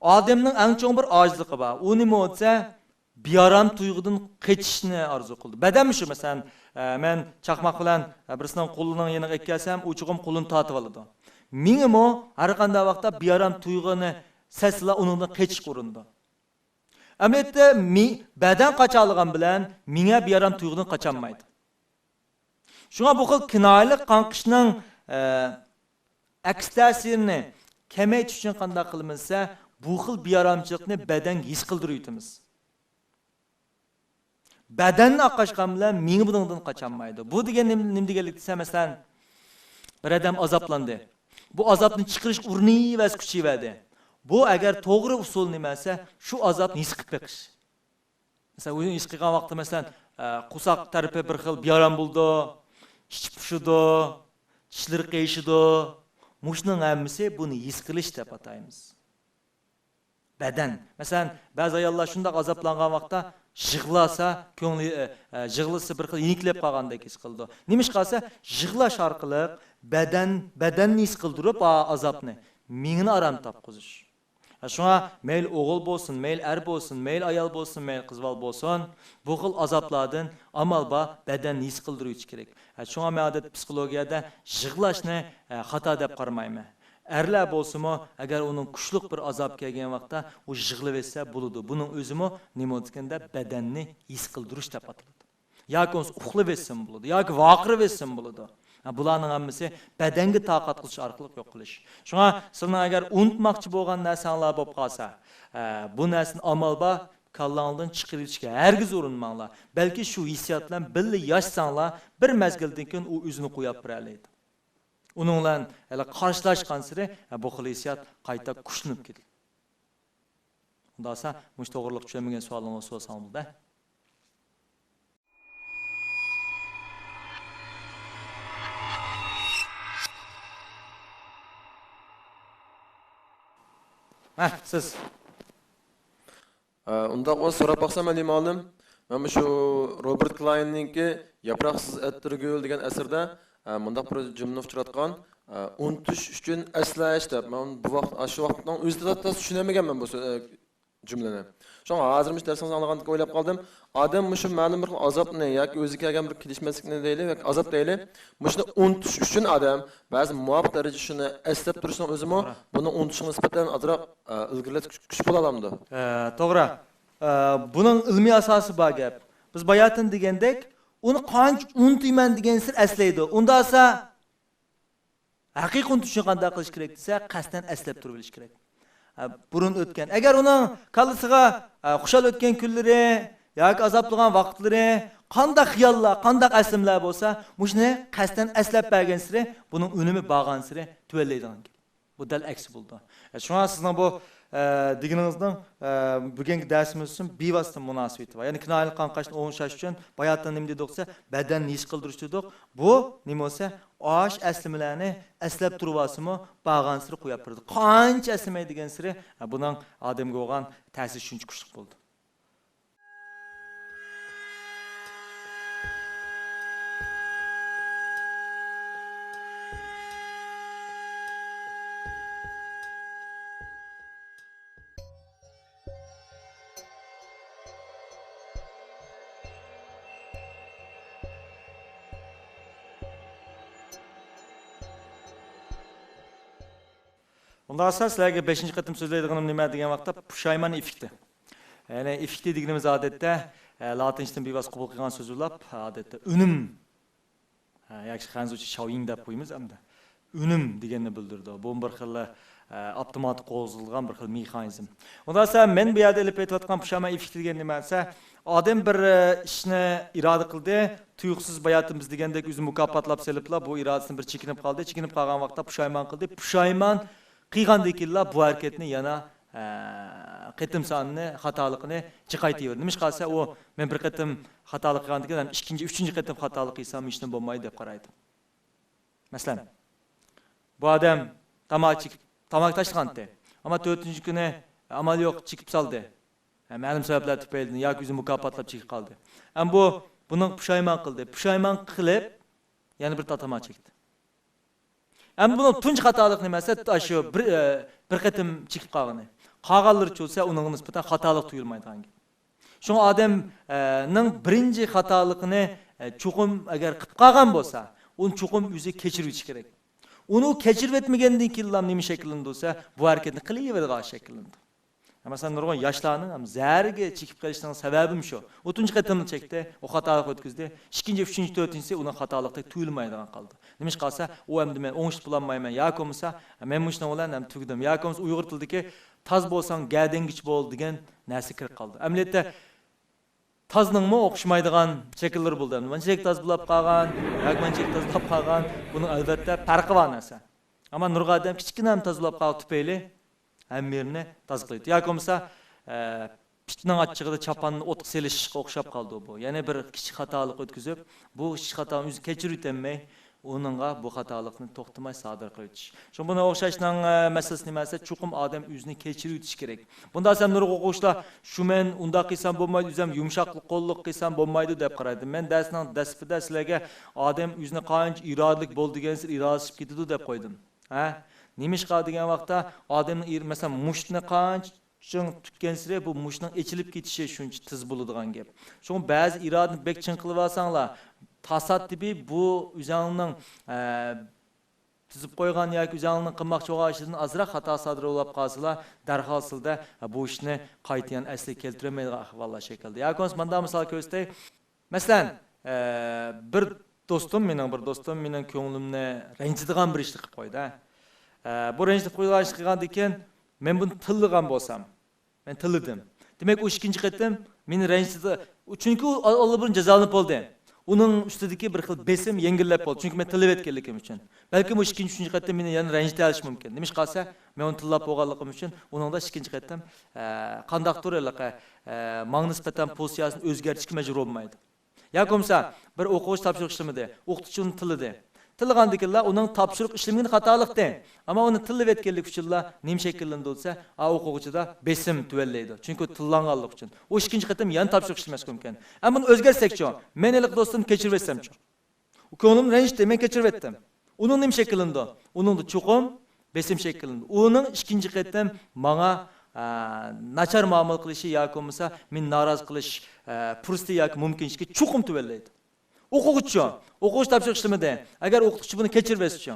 ئادەمنىڭ ئەڭ چوڭ بىر ئاجىزلىقى بار. ئۇ نېمە دېسە، بىئارام تۇيغۇدىن قېچىشنى ئارزۇ قىلىدۇ. بەدەنمۇ شۇ، مەسىلەن، ئە، مەن چاقماق بىلەن، ئە، بىرسىنىڭ قولىنىڭ يېنىغا ئەكەلسەم، ئۇ چوقۇم قولىنى تارتىۋالىدۇ. مېڭىمۇ ھەر قانداق ۋاقىتتا بىئارام تۇيغۇنى سەزسىلا، ئۇنىڭدىن قېچىشقا ئۇرۇنىدۇ. ئەمەلىيەتتە، مى-، بەدەن قاچالىغان بىلەن مېڭە بىئارام تۇيغۇدىن قاچالمايدۇ. شۇڭا بۇ خىل كىنايىلىك قاڭقىشنىڭ، ئە، ئەكس تەسىرىنى كېمەيتىش ئۈچۈن قانداق قىلىمىز دېسە، بۇ خىل بىئارامچىلىقنى بەدەنگە ھېس قىلدۇرۇۋېتىمىز. بەدەننى ئاقاشقان بىلەن مېڭە بۇنىڭدىن قاچالمايدۇ. بۇ دېگەن نېمە، نېمە دېگەنلىك دېسە، مەسىلەن، بىر ئادەم ئازابلاندى. بۇ ئازابنى چىقىرىشقا ئۇرۇنۇۋەرسە، كۈچىيىۋەردى. بۇ ئەگەر توغرا ئۇسۇل نېمە دېسە، شۇ ئازابنى ھېس قىلىپ بېقىش. مەسىلەن، ئۇنى ھېس قىلغان ۋاقىتتا، مەسىلەن، ئە، قورساق تەرىپى بىر خىل بىئارام بولىدۇ، ئىچى پۇشىدۇ، چىشلىرى قىيىشىدۇ. مۇشۇنىڭ ھەممىسى بۇنى ھېس قىلىش دەپ ئاتايمىز. بەدەن. مەسىلەن، بەزى ئاياللار شۇنداق ئازابلانغان ۋاقىتتا يىغلاسا، كۆڭلى، ئە، ئە، يىغلىسا بىر خىل يېنىكلەپ قالغاندەك ھېس قىلىدۇ. نېمىشقا دېسە، يىغلاش ئارقىلىق بەدەن، بەدەننى ھېس قىلدۇرۇپ، ئا، ئازابنى، مېڭىنى ئارام تاپقۇزۇش. شۇڭا مەيلى ئوغۇل بولسۇن، مەيلى ئەر بولسۇن، مەيلى ئايال بولسۇن، مەيلى قىز بالا بولسۇن، بۇ خىل ئازابلاردىن ئامال بار بەدەننى ھېس قىلدۇرۇۋېتىش كېرەك. شۇڭا مەن ئادەتتە پسىخولوگىيەدە يىغلاشنى، ئە، خاتا دەپ قارىمايمەن. ئەرلەر بولسىمۇ، ئەگەر ئۇنىڭ كۈچلۈك بىر ئازاب كەلگەن ۋاقىتتا ئۇ يىغلىۋەتسە بولىدۇ. بۇنىڭ ئۆزىمۇ نېمە بولىدىكەن دەپ، بەدەننى ھېس قىلدۇرۇش دەپ ئاتىلىدۇ. ياكى بولمىسا ئۇخلىۋەتسىمۇ بولىدۇ، ياكى ۋارقىرىۋەتسىمۇ بولىدۇ. ھە، بۇلارنىڭ ھەممىسى بەدەنگە تاقەت قىلىش ئارقىلىق يوق قىلىش. شۇڭا سىلەرنىڭ ئەگەر ئۇنتۇماقچى بولغان نەرسەڭلار بولۇپ قالسا، ھە، بۇ نەرسىنى ئامال بار كاللاڭدىن چىقىرىۋېتىشكە ھەرگىز ئۇرۇنماڭلار. بەلكى شۇ ھېسسىيات بىلەن بىللە ياشىساڭلار، بىر مەزگىلدىن كېيىن ئۇ ئۆزىنى قويۇپ بېرەلەيدۇ. ئۇنىڭ بىلەن ھېلى قارشىلاشقانسېرى، ھە، بۇ خىل ھېسسىيات قايتا كۈچلىنىپ كېتىدۇ. ئۇنداق بولسا، مۇشۇ توغرىلىق چۈشەنمىگەن سوئالىڭىز بولسا سوراپ بولىدۇ. ھە، سىز. ئە، ئۇنداق بولسا سوراپ باقسام، ئەلى مۇئەللىم، مەن مۇشۇ روبېرت كلايننىڭكى ياپراقسىز ئەتىرگۈل دېگەن ئەسىرىدە، ئە، مۇنداق بىر جۈملىنى ئۇچراتقان، ئە، «ئۇنتۇش ئۈچۈن ئەسلەش» دەپ. مەن بۇ ۋاقىت، ئاشۇ ۋاقىتنىڭ ئۆزىدە تاس چۈشىنەلمىگەنمەن بۇ سۆ-، ئە، جۈملىنى. شۇڭا ھازىر مۇشۇ دەرسىڭىزنى ئاڭلىغاندىن كېيىن ئويلاپ قالدىم، ئادەم مۇشۇ مەلۇم بىر ئازابنى ياكى ئۆزىگە كەلگەن بىر كېلىشمەسلىكنى دەيلى ياكى ئازاب دەيلى، مۇشۇنى ئۇنتۇش ئۈچۈن ئادەم بەزى مۇۋاپىق دەرىجىدە شۇنى ئەسلەپ تۇرۇشنىڭ ئۆزىمۇ توغرا. بۇنىڭ ئۇنتۇشىغا نىسبەتەن ئازراق، ئە، ئىلگىرىلەتكۈچ كۈچ بولالامدۇ؟ ئە، توغرا. ئە، بۇنىڭ ئىلمىي ئاساسى بار گەپ. بىز باياتىن دېگەندەك، ئۇنى قانچە ئۇنتۇيمەن دېگەنسېرى ئەسلەيدۇ. ئۇنداق بولسا، ھەقىقىي ئۇنتۇشنى قانداق قىلىش كېرەك دېسە، قەستەن ئەسلەپ تۇرۇۋېلىش كېرەك. ئە، بۇرۇن ئۆتكەن. ئەگەر ئۇنىڭ كاللىسىغا، ئە، خۇشال ئۆتكەن كۈنلىرى ياكى ئازابلىغان ۋاقىتلىرى، قانداق خىياللار، قانداق ئەسلىمىلەر بولسا، مۇشۇنى قەستەن ئەسلەپ بەرگەنسېرى بۇنىڭ ئۈنۈمى بارغانسېرى تۆۋەنلەيدىغان گەپ. بۇ دەل ئەكسى بولىدۇ. ئە، شۇڭا سىزنىڭ بۇ، ئە، دېگىنىڭىزنىڭ، ئە، بۈگۈنكى دەرسىمىز ئۈچۈن بىۋاسىتە مۇناسىۋىتى بار. يەنى كىنايىلىك قاڭقاشنى ئوڭشاش ئۈچۈن باياتىن نېمە دېدۇق دېسە، بەدەننى ھېس قىلدۇرۇش دېدۇق. بۇ نېمە بولسا، ئاش ئەسلىمىلەرنى ئەسلەپ تۇرۇۋالسىمۇ، بارغانسېرى قويۇپ بېرىدۇ. قانچە ئەسلىمەي دېگەنسېرى، ئە، بۇنىڭ ئادەمگە بولغان تەسىرى شۇنچە كۈچلۈك بولىدۇ. ئۇنداق بولسا سىلەرگە بەشىنچى قېتىم سۆزلەيدىغىنىم نېمە دېگەن ۋاقىتتا، پۇشايمان ئېففېكتى. يەنى ئېففېكتى دېگىنىمىز ئادەتتە، ئە، لاتىنچىدىن بىۋاسىتە قوبۇل قىلغان سۆز بولۇپ، ئادەتتە ئۈنۈم، ئە، ياكى خەنزۇچە شاۋيىڭ دەپ قويىمىز ئەمدى. ئۈنۈم دېگەننى بىلدۈرىدۇ. بۇ بىر خىل، ئە، ئاپتوماتىك قوزغىلىدىغان بىر خىل مېخانىزم. ئۇنداق دېسە، مەن بۇ يەردە ئېلىپ ئېيتىۋاتقان پۇشايمان ئېففېكتى دېگەن نېمە دېسە، ئادەم بىر، ئە، ئىشنى ئىرادە قىلدى، تۇيۇقسىز باياتىن بىز دېگەندەك ئۆزىنى مۇكاپاتلاپ سېلىپلا، بۇ ئىرادىسىنى بىر چېكىنىپ قالدى. چېكىنىپ قالغان ۋاقىتتا پۇشايمان قىلدى. پۇشايمان قىلغاندىن كېيىنلا بۇ ھەرىكەتنى يەنە، ئە، قېتىم سانىنى، خاتالىقىنى جىقايتىۋېرىدۇ. نېمىشقا دېسە، ئۇ مەن بىر قېتىم خاتالىق قىلغاندىن كېيىن، ھەم ئىككىنچى، ئۈچىنچى قېتىم خاتالىق قىلسام ھېچنېمە بولمايدۇ دەپ قارايدۇ. مەسىلەن، بۇ ئادەم تاماكا چېكىپ، تاماكا تاشلىغانتى. ئەمما تۆتىنچى كۈنى ئامال يوق چېكىپ سالدى. ھە، مەلۇم سەۋەبلەر تۈپەيلىدىن ياكى ئۆزىنى مۇكاپاتلاپ چېكىپ قالدى. ئەمما بۇ، بۇنىڭ پۇشايمان قىلدى. پۇشايمان قىلىپ، يەنە بىر تاماكا چەكتى. ئەمدى بۇنىڭ تۇنجى خاتالىقى نېمە دېسە، ئاشۇ بىر، ئە، بىر قېتىم چېكىپ قالغىنى. قالغانلىرىچە بولسا ئۇنىڭغا نىسبەتەن خاتالىق تۇيۇلمايدىغان گەپ. شۇڭا ئادەمنىڭ بىرىنچى خاتالىقىنى، ئە، چوقۇم ئەگەر قىلىپ قالغان بولسا، ئۇنى چوقۇم ئۆزى كەچۈرۈۋېتىشى كېرەك. ئۇنى ئۇ كەچۈرۈۋەتمىگەندىن كېيىنلا نېمە شەكىللىنىدۇ دېسە، بۇ ھەرىكەتنى قىلىۋېرىدىغان شەكىللىنىدۇ. مەسىلەن، نۇرغۇن ياشلارنىڭ ھەم زەھەرگە چېكىپ قېلىشىنىڭ سەۋەبىمۇ شۇ. ئۇ تۇنجى قېتىملا چەكتى، ئۇ خاتالىق ئۆتكۈزدى. ئىككىنچى، ئۈچىنچى، تۆتىنچىسى ئۇنىڭ خاتالىقتەك تۇيۇلمايدىغان قالدى. نېمىشقا دېسە، ئۇ ئەمدى مەن ئوڭشىتىپ بولالمايمەن ياكى بولمىسا مەن مۇشۇنىڭ بىلەن ھەم تۈگىدىم ياكى بولمىسا ئۇيغۇر تىلىدىكى تاز بولساڭ گەدەنگىچە بول دېگەن نەرسە كىرىپ قالدى. ئەمەلىيەتتە تازنىڭمۇ ئوخشىمايدىغان شەكىللىرى بولدى. مانچىلىك تاز بولاپ قالغان ياكى مانچىلىك تاز بولاپ قالغان، بۇنىڭ ئەلۋەتتە پەرقى بار نەرسە. ئەمما نۇرغۇن ئادەم كىچىككىنە تاز بولاپ قالغان تۈپەيلى ھەممە يېرىنى تاز قىلىدۇ. ياكى بولمىسا، ئە، پىتنىڭ ئاچچىقىدا چاپاننى ئوتقا سېلىشقا ئوخشاپ قالىدۇ بۇ. يەنە بىر كىچىك خاتالىق ئۆتكۈزۈپ، بۇ كىچىك خاتانى ئۆزى كەچۈرۈۋېتەلمەي، ئۇنىڭغا بۇ خاتالىقنى توختىماي سادىر قىلىۋېتىش. شۇڭا بۇنىڭ ئوخشاشنىڭ، ئە، مەسىلىسى نېمە دېسە، چوقۇم ئادەم ئۆزىنى كەچۈرۈۋېتىشى كېرەك. بۇنداق دېسەم نۇرغۇن ئوقۇغۇچىلار، شۇ مەن ئۇنداق قىلسام بولمايدۇ، ئۆزۈم يۇمشاق قوللۇق قىلسام بولمايدۇ دەپ قارايدۇ. مەن دەرسنىڭ دەسلىپىدە سىلەرگە ئادەم ئۆزىنى قانچە ئىرادىلىك بول دېگەنسېرى ئىرادىلىشىپ كېتىدۇ دەپ قويدۇم. ھە؟ نېمىشقا دېگەن ۋاقىتتا ئادەمنىڭ ئىر-، مەسىلەن، مۇشتنى قانچە چىڭ تۇتقانسېرى بۇ مۇشتنىڭ ئېچىلىپ كېتىشى شۇنچە تېز بولىدىغان گەپ. شۇڭا بەزى ئىرادىنى بەك چىڭ قىلىۋالساڭلار، تاسادىپىي بۇ ئۆزۈڭنىڭ، ئە، تىزىپ قويغان ياكى ئۆزۈڭنىڭ قىلماقچى بولغان ئىشىدىن ئازراق خاتا سادىر بولۇپ قالسىلا، دەرھال سىلدە بۇ ئىشنى قايتا يەنە ئەسلىگە كەلتۈرەلمەيدىغان ئەھۋاللار شەكىللىنىدۇ. ياكى بولمىسا مۇنداق مىسال كۆرسىتەي. مەسىلەن، ئە، بىر دوستۇم، مېنىڭ بىر دوستۇم مېنىڭ كۆڭلۈمنى رەنجىتىدىغان بىر ئىشنى قىلىپ قويدى. ئە، بۇ رەنجىتىپ قويىدىغان ئىشنى قىلغاندىن كېيىن، مەن بۇنى تىللىغان بولسام، مەن تىللىدىم. دېمەك، ئۇ ئىككىنچى قېتىم مېنى رەنجىتىدۇ. چۈنكى ئۇ ئال-، ئاللىبۇرۇن جازالىنىپ بولدى. ئۇنىڭ ئۈستىدىكى بىر خىل بېسىم يەڭگىللەپ بولدى، چۈنكى مەن تىللىۋەتكەنلىكىم ئۈچۈن. بەلكىم ئۇ ئىككىنچى، ئۈچىنچى قېتىم مېنى يەنە رەنجىتەلىشى مۇمكىن. نېمىشقا دېسە، مەن ئۇنى تىللاپ بولغانلىقىم ئۈچۈن ئۇنىڭدا ئىككىنچى قېتىم، ئە، قانداقتۇر ھېلىقى، ئە، ماڭا نىسبەتەن پوزىتسىيەسىنى ئۆزگەرتىشكە مەجبۇر بولمايدۇ. ياكى بولمىسا بىر ئوقۇغۇچى تاپشۇرۇق ئىشلىمىدى، ئوقۇتقۇچى ئۇنى تىللىدى. تىللىغاندىكىنلا ئۇنىڭ تاپشۇرۇق ئىشلىمىگىنى خاتالىقتى. ئەمما ئۇنى تىللىۋەتكەنلىكى ئۈچۈنلا نېمە شەكىللىنىدۇ دېسە، ئا، ئوقۇغۇچىدا بېسىم تۆۋەنلەيدۇ. چۈنكى ئۇ تىللانغانلىقى ئۈچۈن. ئۇ ئىككىنچى قېتىم يەنە تاپشۇرۇق ئىشلىمەسلىكى مۇمكىن. ئەمما بۇنى ئۆزگەرتسەكچۇ؟ مەن ھېلىقى دوستۇمنى كەچۈرۈۋەتسەمچۇ؟ ئۇ كۆڭلۈمنى رەنجىتتى، مەن كەچۈرۈۋەتتىم. ئۇنىڭ نېمە شەكىللىنىدۇ؟ ئۇنىڭدا چوقۇم بېسىم شەكىللىنىدۇ. ئۇنىڭ ئىككىنچى قېتىم ماڭا، ئە، ناچار مۇئامىلە قىلىشى ياكى بولمىسا مېنى نارازى قىلىش، ئە، پۇرسىتى ياكى مۇمكىنچىلىكى چوقۇم تۆۋەنلەيدۇ. ئوقۇغۇچىچۇ؟ ئوقۇغۇچى تاپشۇرۇق ئىشلىمىدى. ئەگەر ئوقۇتقۇچى بۇنى كەچۈرۈۋەتسىچۇ؟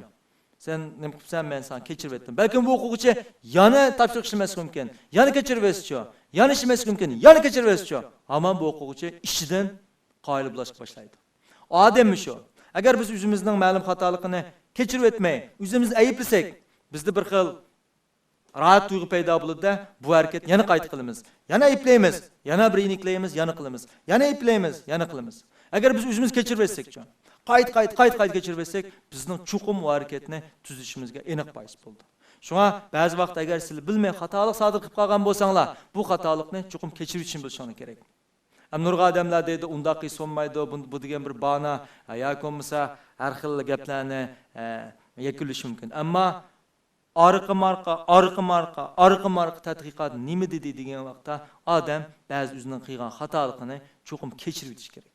سەن نېمە قىپسەن، مەن ساڭا كەچۈرۈۋەتتىم. بەلكىم بۇ ئوقۇغۇچى يەنە تاپشۇرۇق ئىشلىمەسلىكى مۇمكىن. يەنە كەچۈرۈۋەتسىچۇ؟ يەنە ئىشلىمەسلىكى مۇمكىن. يەنە كەچۈرۈۋەتسىچۇ؟ ھامان بۇ ئوقۇغۇچى ئىشىدىن قايىل بولۇشقا باشلايدۇ. ئادەممۇ شۇ. ئەگەر بىز ئۆزىمىزنىڭ مەلۇم خاتالىقىنى كەچۈرۈۋەتمەي، ئۆزىمىزنى ئەيىبلىسەك، بىزدە بىر خىل راھەت تۇيغۇ پەيدا بولىدۇ-دە، بۇ ھەرىكەتنى يەنە قايتا قىلىمىز. يەنە ئەيىبلەيمىز، يەنە بىر يېنىكلەيمىز، يەنە قىلىمىز. يەنە ئەيىبلەيمىز، يەنە قىلىمىز. ئەگەر بىز ئۆزىمىز كەچۈرۈۋەتسەكچۇ؟ قايتا، قايتا، قايتا، قايتا كەچۈرۈۋەتسەك، بىزنىڭ چوقۇم ئۇ ھەرىكەتنى تۈزىتىشىمىزگە ئېنىق بايىس بولىدۇ. شۇڭا بەزى ۋاقىتتا ئەگەر سىلەر بىلمەي خاتالىق سادىر قىلىپ قالغان بولساڭلار، بۇ خاتالىقنى چوقۇم كەچۈرۈۋېتىشنى بىلىشىڭلار كېرەك. ئەمما نۇرغۇن ئادەملەر دەيدۇ، ئۇنداق قىلسا بولمايدۇ، بۇ، بۇ دېگەن بىر بانا، ھە، ياكى بولمىسا ھەر خىل گەپلەرنى، ھە، يەكۈنلىشى مۇمكىن. ئەمما ئارقىمۇ ئارقا، ئارقىمۇ ئارقا، ئارقىمۇ ئارقا تەتقىقات نېمە دېدى دېگەن ۋاقىتتا ئادەم بەزى ئۆزىنىڭ قىلغان خاتالىقىنى چوقۇم كەچۈرۈۋېتىشى كېرەك.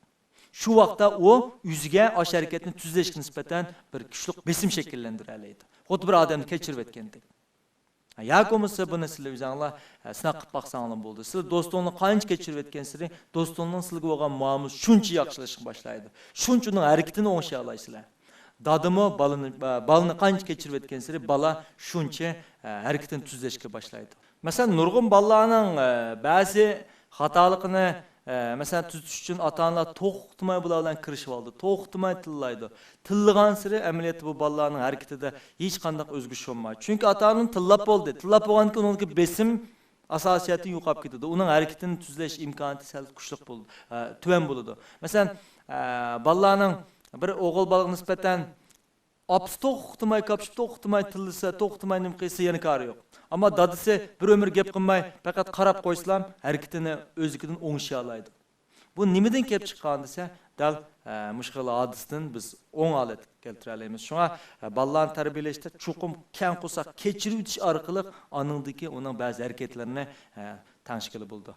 شۇ ۋاقىتتا ئۇ ئۆزىگە ئاشۇ ھەرىكەتنى تۈزلەشكە نىسبەتەن بىر كۈچلۈك بېسىم شەكىللەندۈرەلەيدۇ. خۇددى بىر ئادەمنى كەچۈرۈۋەتكەندەك. ياكى بولمىسا بۇنى سىلەر ئۆزۈڭلار، ئە، سىناق قىلىپ باقساڭلار بولىدۇ. سىلەر دوستۇڭلارنى قانچە كەچۈرۈۋەتكەنسېرى، دوستۇڭلارنىڭ سىلەرگە بولغان مۇئامىلىسى شۇنچە ياخشىلىشىشقا باشلايدۇ. شۇنچە ئۇنىڭ ھەرىكىتىنى ئوڭشىيالايسىلەر. دادىمۇ بالىنى، بالىنى قانچە كەچۈرۈۋەتكەنسېرى، بالا شۇنچە، ئە، ھەرىكىتىنى تۈزلەشكە باشلايدۇ. مەسىلەن، نۇرغۇن بالىلارنىڭ، ئە، بەزى خاتالىقىنى، ئە، مەسىلەن، تۈزىتىش ئۈچۈن ئاتا-ئانىلار توختىماي بۇلار بىلەن كىرىشىۋالىدۇ، توختىماي تىللايدۇ. تىللىغانسېرى ئەمەلىيەتتە بۇ بالىلارنىڭ ھەرىكىتىدە ھېچقانداق ئۆزگىرىش بولمايدۇ. چۈنكى ئاتا-ئانىنى تىللاپ بولدى. تىللاپ بولغاندىن كېيىن ئۇنىڭدىكى بېسىم ئاساسىيەتتىن يوقاپ كېتىدۇ. ئۇنىڭ ھەرىكىتىنى تۈزلەش ئىمكانىيىتى سەل كۈچلۈك بولىدۇ، ئە، تۆۋەن بولىدۇ. مەسىلەن، ئە، بالىلارنىڭ بىر ئوغۇل بالىغا نىسبەتەن ئاپىسى توختىماي كاپشىپ، توختىماي تىللىسا، توختىماي نېمە قىلسا يەنە كارى يوق. ئەمما دادىسى بىر ئۆمۈر گەپ قىلماي، پەقەت قاراپ قويسىلام، ھەرىكىتىنى ئۆزلۈكىدىن ئوڭشىيالايدۇ. بۇ نېمىدىن كېلىپ چىققان دېسە، دەل، ئە، مۇشۇ خىل ھادىسىدىن بىز ئوڭ ھالەتكە كەلتۈرەلەيمىز. شۇڭا، ئە، بالىلارنى تەربىيەلەشتە چوقۇم كەڭ قورساق كەچۈرۈۋېتىش ئارقىلىق ئانىڭدىكى ئۇنىڭ بەزى ھەرىكەتلىرىنى، ئە، تەڭشىگىلى بولىدۇ.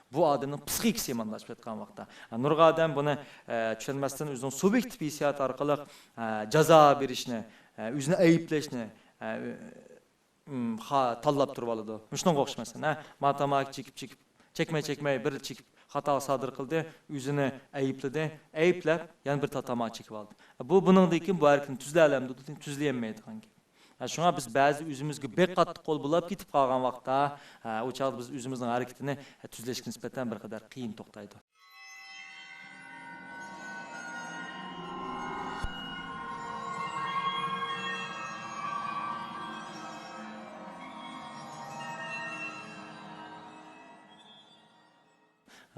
بۇ ئادەمنىڭ پسىخىكىسى يامانلاشىپ كەتكەن ۋاقىتتا. نۇرغۇن ئادەم بۇنى، ئە، چۈشەنمەستىن ئۆزىنىڭ سۇبيېكتىپ ھېسسىياتى ئارقىلىق، ئە، جازا بېرىشنى، ئە، ئۆزىنى ئەيىبلەشنى، ئە، م، خا-، تاللاپ تۇرۇۋالىدۇ. مۇشۇنىڭغا ئوخشىماسمۇ؟ ھە؟ ما تاماكا چېكىپ، چېكىپ، چەكمەي، چەكمەي بىر چېكىپ خاتا سادىر قىلدى، ئۆزىنى ئەيىبلىدى، ئەيىبلەپ يەنە بىر تا-، تاماكا چېكىۋالدى. بۇ بۇنىڭدىن كېيىن بۇ ھەرىكىتىنى تۈزلەيەلمەيدۇ، تۈزلىيەلمەيدىغان گەپ. ھە، شۇڭا بىز بەزى ئۆزىمىزگە بەك قاتتىق قول بولاپ كېتىپ قالغان ۋاقىتتا، ھە، ئۇ چاغدا بىز ئۆزىمىزنىڭ ھەرىكىتىنى، ھە، تۈزلەشكە نىسبەتەن بىر قەدەر قىيىن توختايدۇ.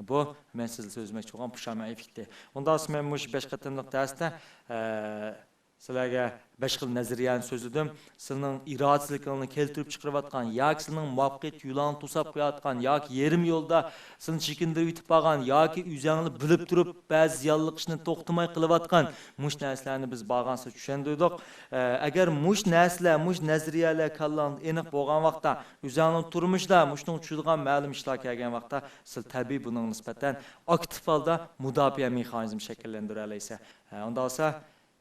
بۇ مەن سىزگە سۆزلىمەكچى بولغان پۇشايمان ئېففېكتى. ئۇنداق بولسا مەن مۇشۇ بەش قېتىملىق دەرستە، ئە، سىلەرگە بەش خىل نەزەرىيەنى سۆزلىدىم. سىلىنىڭ ئىرادىسىزلىكىڭلارنى كەلتۈرۈپ چىقىرىۋاتقان ياكى سىلىنىڭ مۇۋەپپەقىيەت يولىڭىزنى توساپ قويۇۋاتقان ياكى يېرىم يولدا سىلىنى چېكىندۈرۈۋېتىپ بارغان ياكى ئۆزەڭلار بىلىپ تۇرۇپ بەزى زىيانلىق ئىشنى توختىماي قىلىۋاتقان مۇشۇ نەرسىلەرنى بىز بارغانسېرى چۈشەندۈردۇق. ئە، ئەگەر مۇشۇ نەرسىلەر، مۇشۇ نەزەرىيەلەر كاللاڭدا ئېنىق بولغان ۋاقىتتا، ئۆزەڭنىڭ تۇرمۇشىدا مۇشۇنىڭغا چۈشىدىغان مەلۇم ئىشلار كەلگەن ۋاقىتتا، سىز تەبىئىي بۇنىڭغا نىسبەتەن ئاكتىپ ھالدا مۇداپىئە مېخانىزمى شەكىللەندۈرەلەيسىز. ھە، ئۇنداق بولسا،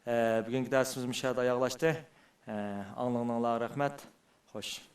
ھە، بۈگۈنكى دەرسىمىز مۇشۇ يەردە ئاياغلاشتى. ھە، ئاڭلىغىنىڭلارغا رەھمەت. خوش.